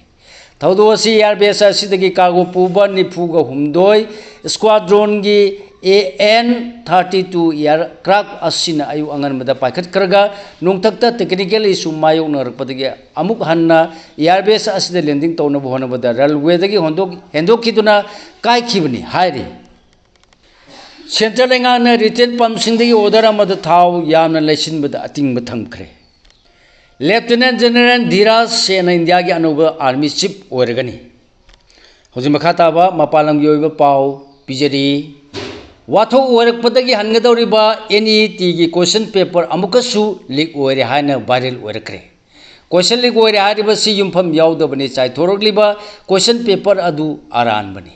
ꯊꯧꯗꯣꯛ ꯑꯁꯤ Air Base ꯑꯁꯤꯗꯒꯤ cargo ꯄꯨꯕ ꯅꯤꯐꯨꯒ ꯍꯨꯝꯗꯣꯏ Squadronꯒꯤ AN thirty two aircraft ꯑꯁꯤꯅ ꯑꯌꯨꯛ ꯑꯉꯟꯕꯗ ꯄꯥꯏꯈꯠꯈ꯭ꯔꯒ ꯅꯣꯡꯊꯛꯇ technical issue ꯃꯥꯌꯣꯛꯅꯔꯛꯄꯗꯒꯤ ꯑꯃꯨꯛ ꯍꯟꯅ Air Base ꯑꯁꯤꯗ landing ꯇꯧꯅꯕ ꯍꯣꯠꯅꯕꯗ runwayꯗꯒꯤ ꯍꯣꯟꯗꯣꯛ-, ꯍꯦꯟꯗꯣꯛꯈꯤꯗꯨꯅ ꯀꯥꯏꯈꯤꯕꯅꯤ ꯍꯥꯏꯔꯤ꯫ Central ꯂꯩꯉꯥꯛꯅ retail pumpꯁꯤꯡꯗꯒꯤ order ꯑꯃꯗ ꯊꯥꯎ ꯌꯥꯝꯅ ꯂꯩꯁꯤꯟꯕꯗ ꯑꯊꯤꯡꯕ ꯊꯝꯈ꯭ꯔꯦ꯫ Lieutenant General ꯙꯤꯔꯥꯖ ꯁꯦꯅ ꯏꯟꯗꯤꯌꯥꯒꯤ ꯑꯅꯧꯕ army chief ꯑꯣꯏꯔꯒꯅꯤ꯫ ꯍꯧꯖꯤꯛ ꯃꯈꯥ ꯇꯥꯕ ꯃꯄꯥꯟ ꯂꯝꯒꯤ ꯑꯣꯏꯕ ꯄꯥꯎ ꯄꯤꯖꯔꯤ꯫ ꯋꯥꯊꯣꯛ ꯑꯣꯏꯔꯛꯄꯗꯒꯤ ꯍꯟꯒꯗꯧꯔꯤꯕ N E T ꯒꯤ question paper ꯑꯃꯨꯛꯀꯁꯨ leak ꯑꯣꯏꯔꯦ ꯍꯥꯏꯅ viral ꯑꯣꯏꯔꯛꯈ꯭ꯔꯦ꯫ Question leak ꯑꯣꯏꯔꯦ ꯍꯥꯏꯔꯤꯕꯁꯤ ꯌꯨꯝꯐꯝ ꯌꯥꯎꯗꯕꯅꯤ꯫ ꯆꯥꯏꯊꯣꯔꯛꯂꯤꯕ question paper ꯑꯗꯨ ꯑꯔꯥꯟꯕꯅꯤ꯫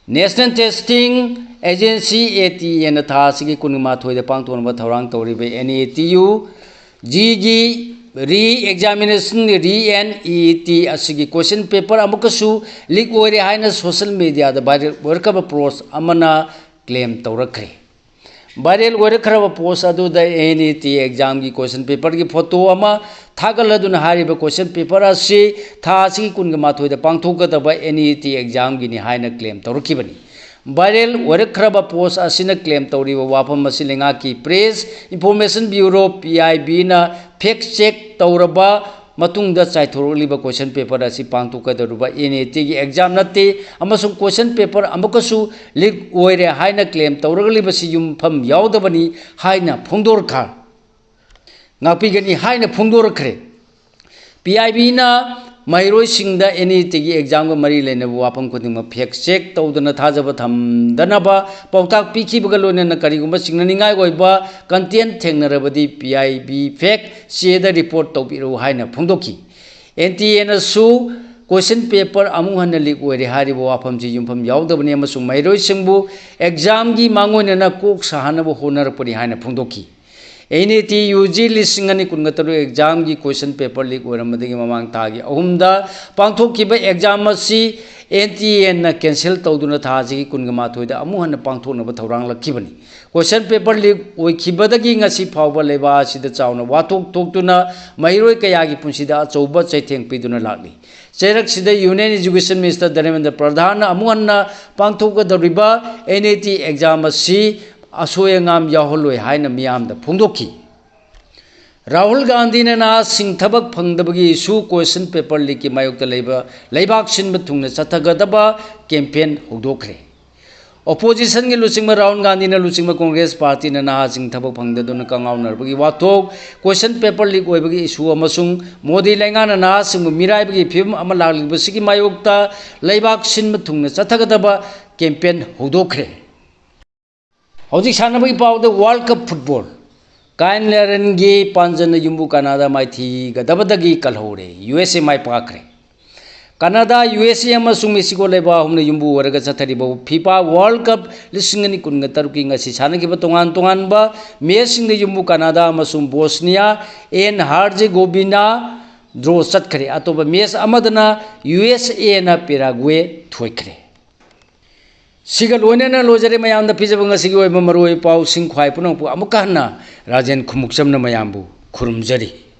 National Testing Agency, N T A ꯅ ꯊꯥ ꯑꯁꯤꯒꯤ ꯀꯨꯟꯃꯥꯊꯣꯏꯗ ꯄꯥꯡꯊꯣꯛꯅꯕ ꯊꯧꯔꯥꯡ ꯇꯧꯔꯤꯕ N E T U G ꯒꯤ re-examination, re-N E T ꯑꯁꯤꯒꯤ question paper ꯑꯃꯨꯛꯀꯁꯨ leak ꯑꯣꯏꯔꯦ ꯍꯥꯏꯅ social media ꯗ viral ꯑꯣꯏꯔꯛꯈ꯭ꯔꯕ post ꯑꯃꯅ claim ꯇꯧꯔꯛꯈ꯭ꯔꯦ꯫ Viral ꯑꯣꯏꯔꯛꯈ꯭ꯔꯕ post ꯑꯗꯨꯗ N E T exam ꯒꯤ question paper ꯒꯤ photo ꯑꯃ ꯊꯥꯒꯠꯂꯗꯨꯅ ꯍꯥꯏꯔꯤꯕ question paper ꯑꯁꯤ ꯊꯥ ꯑꯁꯤꯒꯤ ꯀꯨꯟꯒ ꯃꯥꯊꯣꯏꯗ ꯄꯥꯡꯊꯣꯛꯀꯗꯕ N E T exam Guinea ꯍꯥꯏꯅ claim ꯇꯧꯔꯛꯈꯤꯕꯅꯤ꯫ Viral ꯑꯣꯏꯔꯛꯈ꯭ꯔꯕ post ꯑꯁꯤꯅ claim ꯇꯧꯔꯤꯕ ꯋꯥꯐꯝ ꯑꯁꯤ ꯂꯩꯉꯥꯛꯀꯤ Press Information Bureau, P I B ꯅ fact check ꯇꯧꯔꯕ ꯃꯇꯨꯡꯗ ꯆꯥꯏꯊꯣꯔꯛꯂꯤꯕ question paper ꯑꯁꯤ ꯄꯥꯡꯊꯣꯛꯀꯗꯧꯔꯤꯕ N E T ꯒꯤ exam ꯅꯠꯇꯦ ꯑꯃꯁꯨꯡ question paper ꯑꯃꯨꯛꯀꯁꯨ leak ꯑꯣꯏꯔꯦ ꯍꯥꯏꯅ claim ꯇꯧꯔꯛꯂꯤꯕꯁꯤ ꯌꯨꯝꯐꯝ ꯌꯥꯎꯗꯕꯅꯤ ꯍꯥꯏꯅ ꯐꯣꯡꯗꯣꯔꯛꯈ-, ꯉꯥꯛꯄꯤꯒꯅꯤ ꯍꯥꯏꯅ ꯐꯣꯡꯗꯣꯔꯛꯈ꯭ꯔꯦ꯫ P I B ꯅ ꯃꯍꯩꯔꯣꯏꯁꯤꯡꯗ N E T ꯒꯤ exam ꯒ ꯃꯔꯤ ꯂꯩꯅꯕ ꯋꯥꯐꯝ ꯈꯨꯗꯤꯡꯃꯛ fact check ꯇꯧꯗꯅ ꯊꯥꯖꯕ ꯊꯝꯗꯅꯕ ꯄꯥꯎꯇꯥꯛ ꯄꯤꯈꯤꯕꯒ ꯂꯣꯏꯅꯅ ꯀꯔꯤꯒꯨꯝꯕ ꯆꯤꯡꯅꯅꯤꯡꯉꯥꯏ ꯑꯣꯏꯕ content ꯊꯦꯡꯅꯔꯕꯗꯤ P I B fact ꯆꯦꯗ report ꯇꯧꯕꯤꯔꯛꯎ ꯍꯥꯏꯅ ꯐꯣꯡꯗꯣꯛꯈꯤ꯫ N T A ꯅꯁꯨ question paper ꯑꯃꯨꯛ ꯍꯟꯅ leak ꯑꯣꯏꯔꯦ ꯍꯥꯏꯔꯤꯕ ꯋꯥꯐꯝꯁꯤ ꯌꯨꯝꯐꯝ ꯌꯥꯎꯗꯕꯅꯤ ꯑꯃꯁꯨꯡ ꯃꯍꯩꯔꯣꯏꯁꯤꯡꯕꯨ exam ꯒꯤ ꯃꯥꯡꯑꯣꯏꯅꯅ ꯀꯣꯛ ꯁꯥꯍꯟꯅꯕ ꯍꯣꯠꯅꯔꯛꯄꯅꯤ ꯍꯥꯏꯅ ꯐꯣꯡꯗꯣꯛꯈꯤ꯫ N E T U G ꯂꯤꯁꯤꯡ ꯑꯅꯤ ꯀꯨꯟꯒ ꯇꯔꯨꯛ exam ꯒꯤ question paper leak ꯑꯣꯏꯔꯝꯕꯗꯒꯤ ꯃꯃꯥꯡ ꯊꯥꯒꯤ ꯑꯍꯨꯝꯗ ꯄꯥꯡꯊꯣꯛꯈꯤꯕ exam ꯑꯁꯤ N T A ꯅ cancel ꯇꯧꯗꯨꯅ ꯊꯥ ꯑꯁꯤꯒꯤ ꯀꯨꯟꯒ ꯃꯥꯊꯣꯏꯗ ꯑꯃꯨꯛ ꯍꯟꯅ ꯄꯥꯡꯊꯣꯛꯅꯕ ꯊꯧꯔꯥꯡꯂꯛꯈꯤꯕꯅꯤ꯫ Question paper leak ꯑꯣꯏꯈꯤꯕꯗꯒꯤ ꯉꯁꯤ ꯐꯥꯎꯕ ꯂꯩꯕꯥꯛ ꯑꯁꯤꯗ ꯆꯥꯎꯅ ꯋꯥꯊꯣꯛ ꯊꯣꯛꯇꯨꯅ ꯃꯍꯩꯔꯣꯏ ꯀꯌꯥꯒꯤ ꯄꯨꯟꯁꯤꯗ ꯑꯆꯧꯕ ꯆꯩꯊꯦꯡ ꯄꯤꯗꯨꯅ ꯂꯥꯛꯂꯤ꯫ ꯆꯩꯔꯛꯁꯤꯗ Union Education Minister ꯙꯔꯃꯦꯟꯗ꯭ꯔ ꯄ꯭ꯔꯙꯥꯟꯅ ꯑꯃꯨꯛ ꯍꯟꯅ ꯄꯥꯡꯊꯣꯛꯀꯗꯧꯔꯤꯕ N E T exam ꯑꯁꯤ ꯑꯁꯣꯏ ꯑꯉꯥꯝ ꯌꯥꯎꯍꯜꯂꯣꯏ ꯍꯥꯏꯅ ꯃꯤꯌꯥꯝꯗ ꯐꯣꯡꯗꯣꯛꯈꯤ꯫ ꯔꯥꯍꯨꯜ ꯒꯥꯟꯙꯤꯅ ꯅꯍꯥꯁꯤꯡ ꯊꯕꯛ ꯐꯪꯗꯕꯒꯤ issue, question paper leak ꯀꯤ ꯃꯥꯌꯣꯛꯇ ꯂꯩꯕ ꯂꯩꯕꯥꯛ ꯁꯤꯟꯕ ꯊꯨꯡꯅ ꯆꯠꯊꯒꯗꯕ campaign ꯍꯧꯗꯣꯛꯈ꯭ꯔꯦ꯫ Oppositionꯒꯤ ꯂꯨꯆꯤꯡꯕ ꯔꯥꯍꯨꯜ ꯒꯥꯟꯙꯤꯅ ꯂꯨꯆꯤꯡꯕ ꯀꯣꯡꯒ꯭ꯔꯦꯁ ꯄꯥꯔꯇꯤꯅ ꯅꯍꯥꯁꯤꯡ ꯊꯕꯛ ꯐꯪꯗꯗꯨꯅ ꯀꯉꯥꯎꯅꯔꯛꯄꯒꯤ ꯋꯥꯊꯣꯛ, question paper leak ꯑꯣꯏꯕꯒꯤ issue ꯑꯃꯁꯨꯡ ꯃꯣꯗꯤ ꯂꯩꯉꯥꯛꯅ ꯅꯍꯥꯁꯤꯡꯕꯨ ꯃꯤꯔꯥꯏꯕꯒꯤ ꯐꯤꯕꯝ ꯑꯃ ꯂꯥꯛꯂꯤꯕꯁꯤꯒꯤ ꯃꯥꯌꯣꯛꯇ ꯂꯩꯕꯥꯛ ꯁꯤꯟꯕ ꯊꯨꯡꯅ ꯆꯠꯊꯒꯗꯕ campaign ꯍꯧꯗꯣꯛꯈ꯭ꯔꯦ꯫ ꯍꯧꯖꯤꯛ ꯁꯥꯟꯅꯕꯒꯤ ꯄꯥꯎꯗ World Cup football, ꯀꯥꯏꯟ ꯂꯦꯔꯟꯒꯤ ꯄꯥꯟꯖꯅ ꯌꯨꯝꯕꯨ ꯀꯅꯥꯗꯥ ꯃꯥꯏꯊꯤꯒꯗꯕꯗꯒꯤ ꯀꯜꯍꯧꯔꯦ꯫ ꯌꯨ ꯑꯦꯁ ꯑꯦ ꯃꯥꯏ ꯄꯥꯛꯈ꯭ꯔꯦ꯫ ꯀꯅꯥꯗꯥ, ꯌꯨ ꯑꯦꯁ ꯑꯦ ꯑꯃꯁꯨꯡ ꯃꯦꯛꯁꯤꯀꯣ ꯂꯩꯕꯥꯛ ꯑꯍꯨꯝꯅ ꯌꯨꯝꯕꯨ ꯑꯣꯏꯔꯒ ꯆꯠꯊꯔꯤꯕ FIFA World Cup ꯂꯤꯁꯤꯡ ꯑꯅꯤ ꯀꯨꯟꯒ ꯇꯔꯨꯛꯀꯤ ꯉꯁꯤ ꯁꯥꯟꯅꯈꯤꯕ ꯇꯣꯉꯥꯟ ꯇꯣꯉꯥꯟꯕ matchꯁꯤꯡꯗ ꯌꯨꯝꯕꯨ ꯀꯅꯥꯗꯥ ꯑꯃꯁꯨꯡ ꯕꯣꯁꯅꯤꯌꯥ ꯑꯦꯟ ꯍꯥꯔꯖꯦꯒꯣꯕꯤꯅꯥ draw ꯆꯠꯈ꯭ꯔꯦ꯫ ꯑꯇꯣꯞꯄ match ꯑꯃꯗꯅ ꯌꯨ ꯑꯦꯁ ꯑꯦꯅ ꯄꯦꯔꯥꯒ꯭ꯋꯦ ꯊꯣꯏꯈ꯭ꯔꯦ꯫ ꯁꯤꯒ ꯂꯣꯏꯅꯅ ꯂꯣꯏꯖꯔꯦ ꯃꯌꯥꯝꯗ ꯄꯤꯖꯕ ꯉꯁꯤꯒꯤ ꯑꯣꯏꯕ ꯃꯔꯨꯑꯣꯏꯕ ꯄꯥꯎꯁꯤꯡ꯫ ꯈ꯭ꯋꯥꯏ ꯄꯨꯝꯅꯃꯛꯄꯨ ꯑꯃꯨꯛꯀ ꯍꯟꯅ ꯔꯥꯖꯦꯟ ꯈꯨꯃꯨꯛꯆꯝꯅ ꯃꯌꯥꯝꯕꯨ ꯈꯨꯔꯨꯝꯖꯔꯤ꯫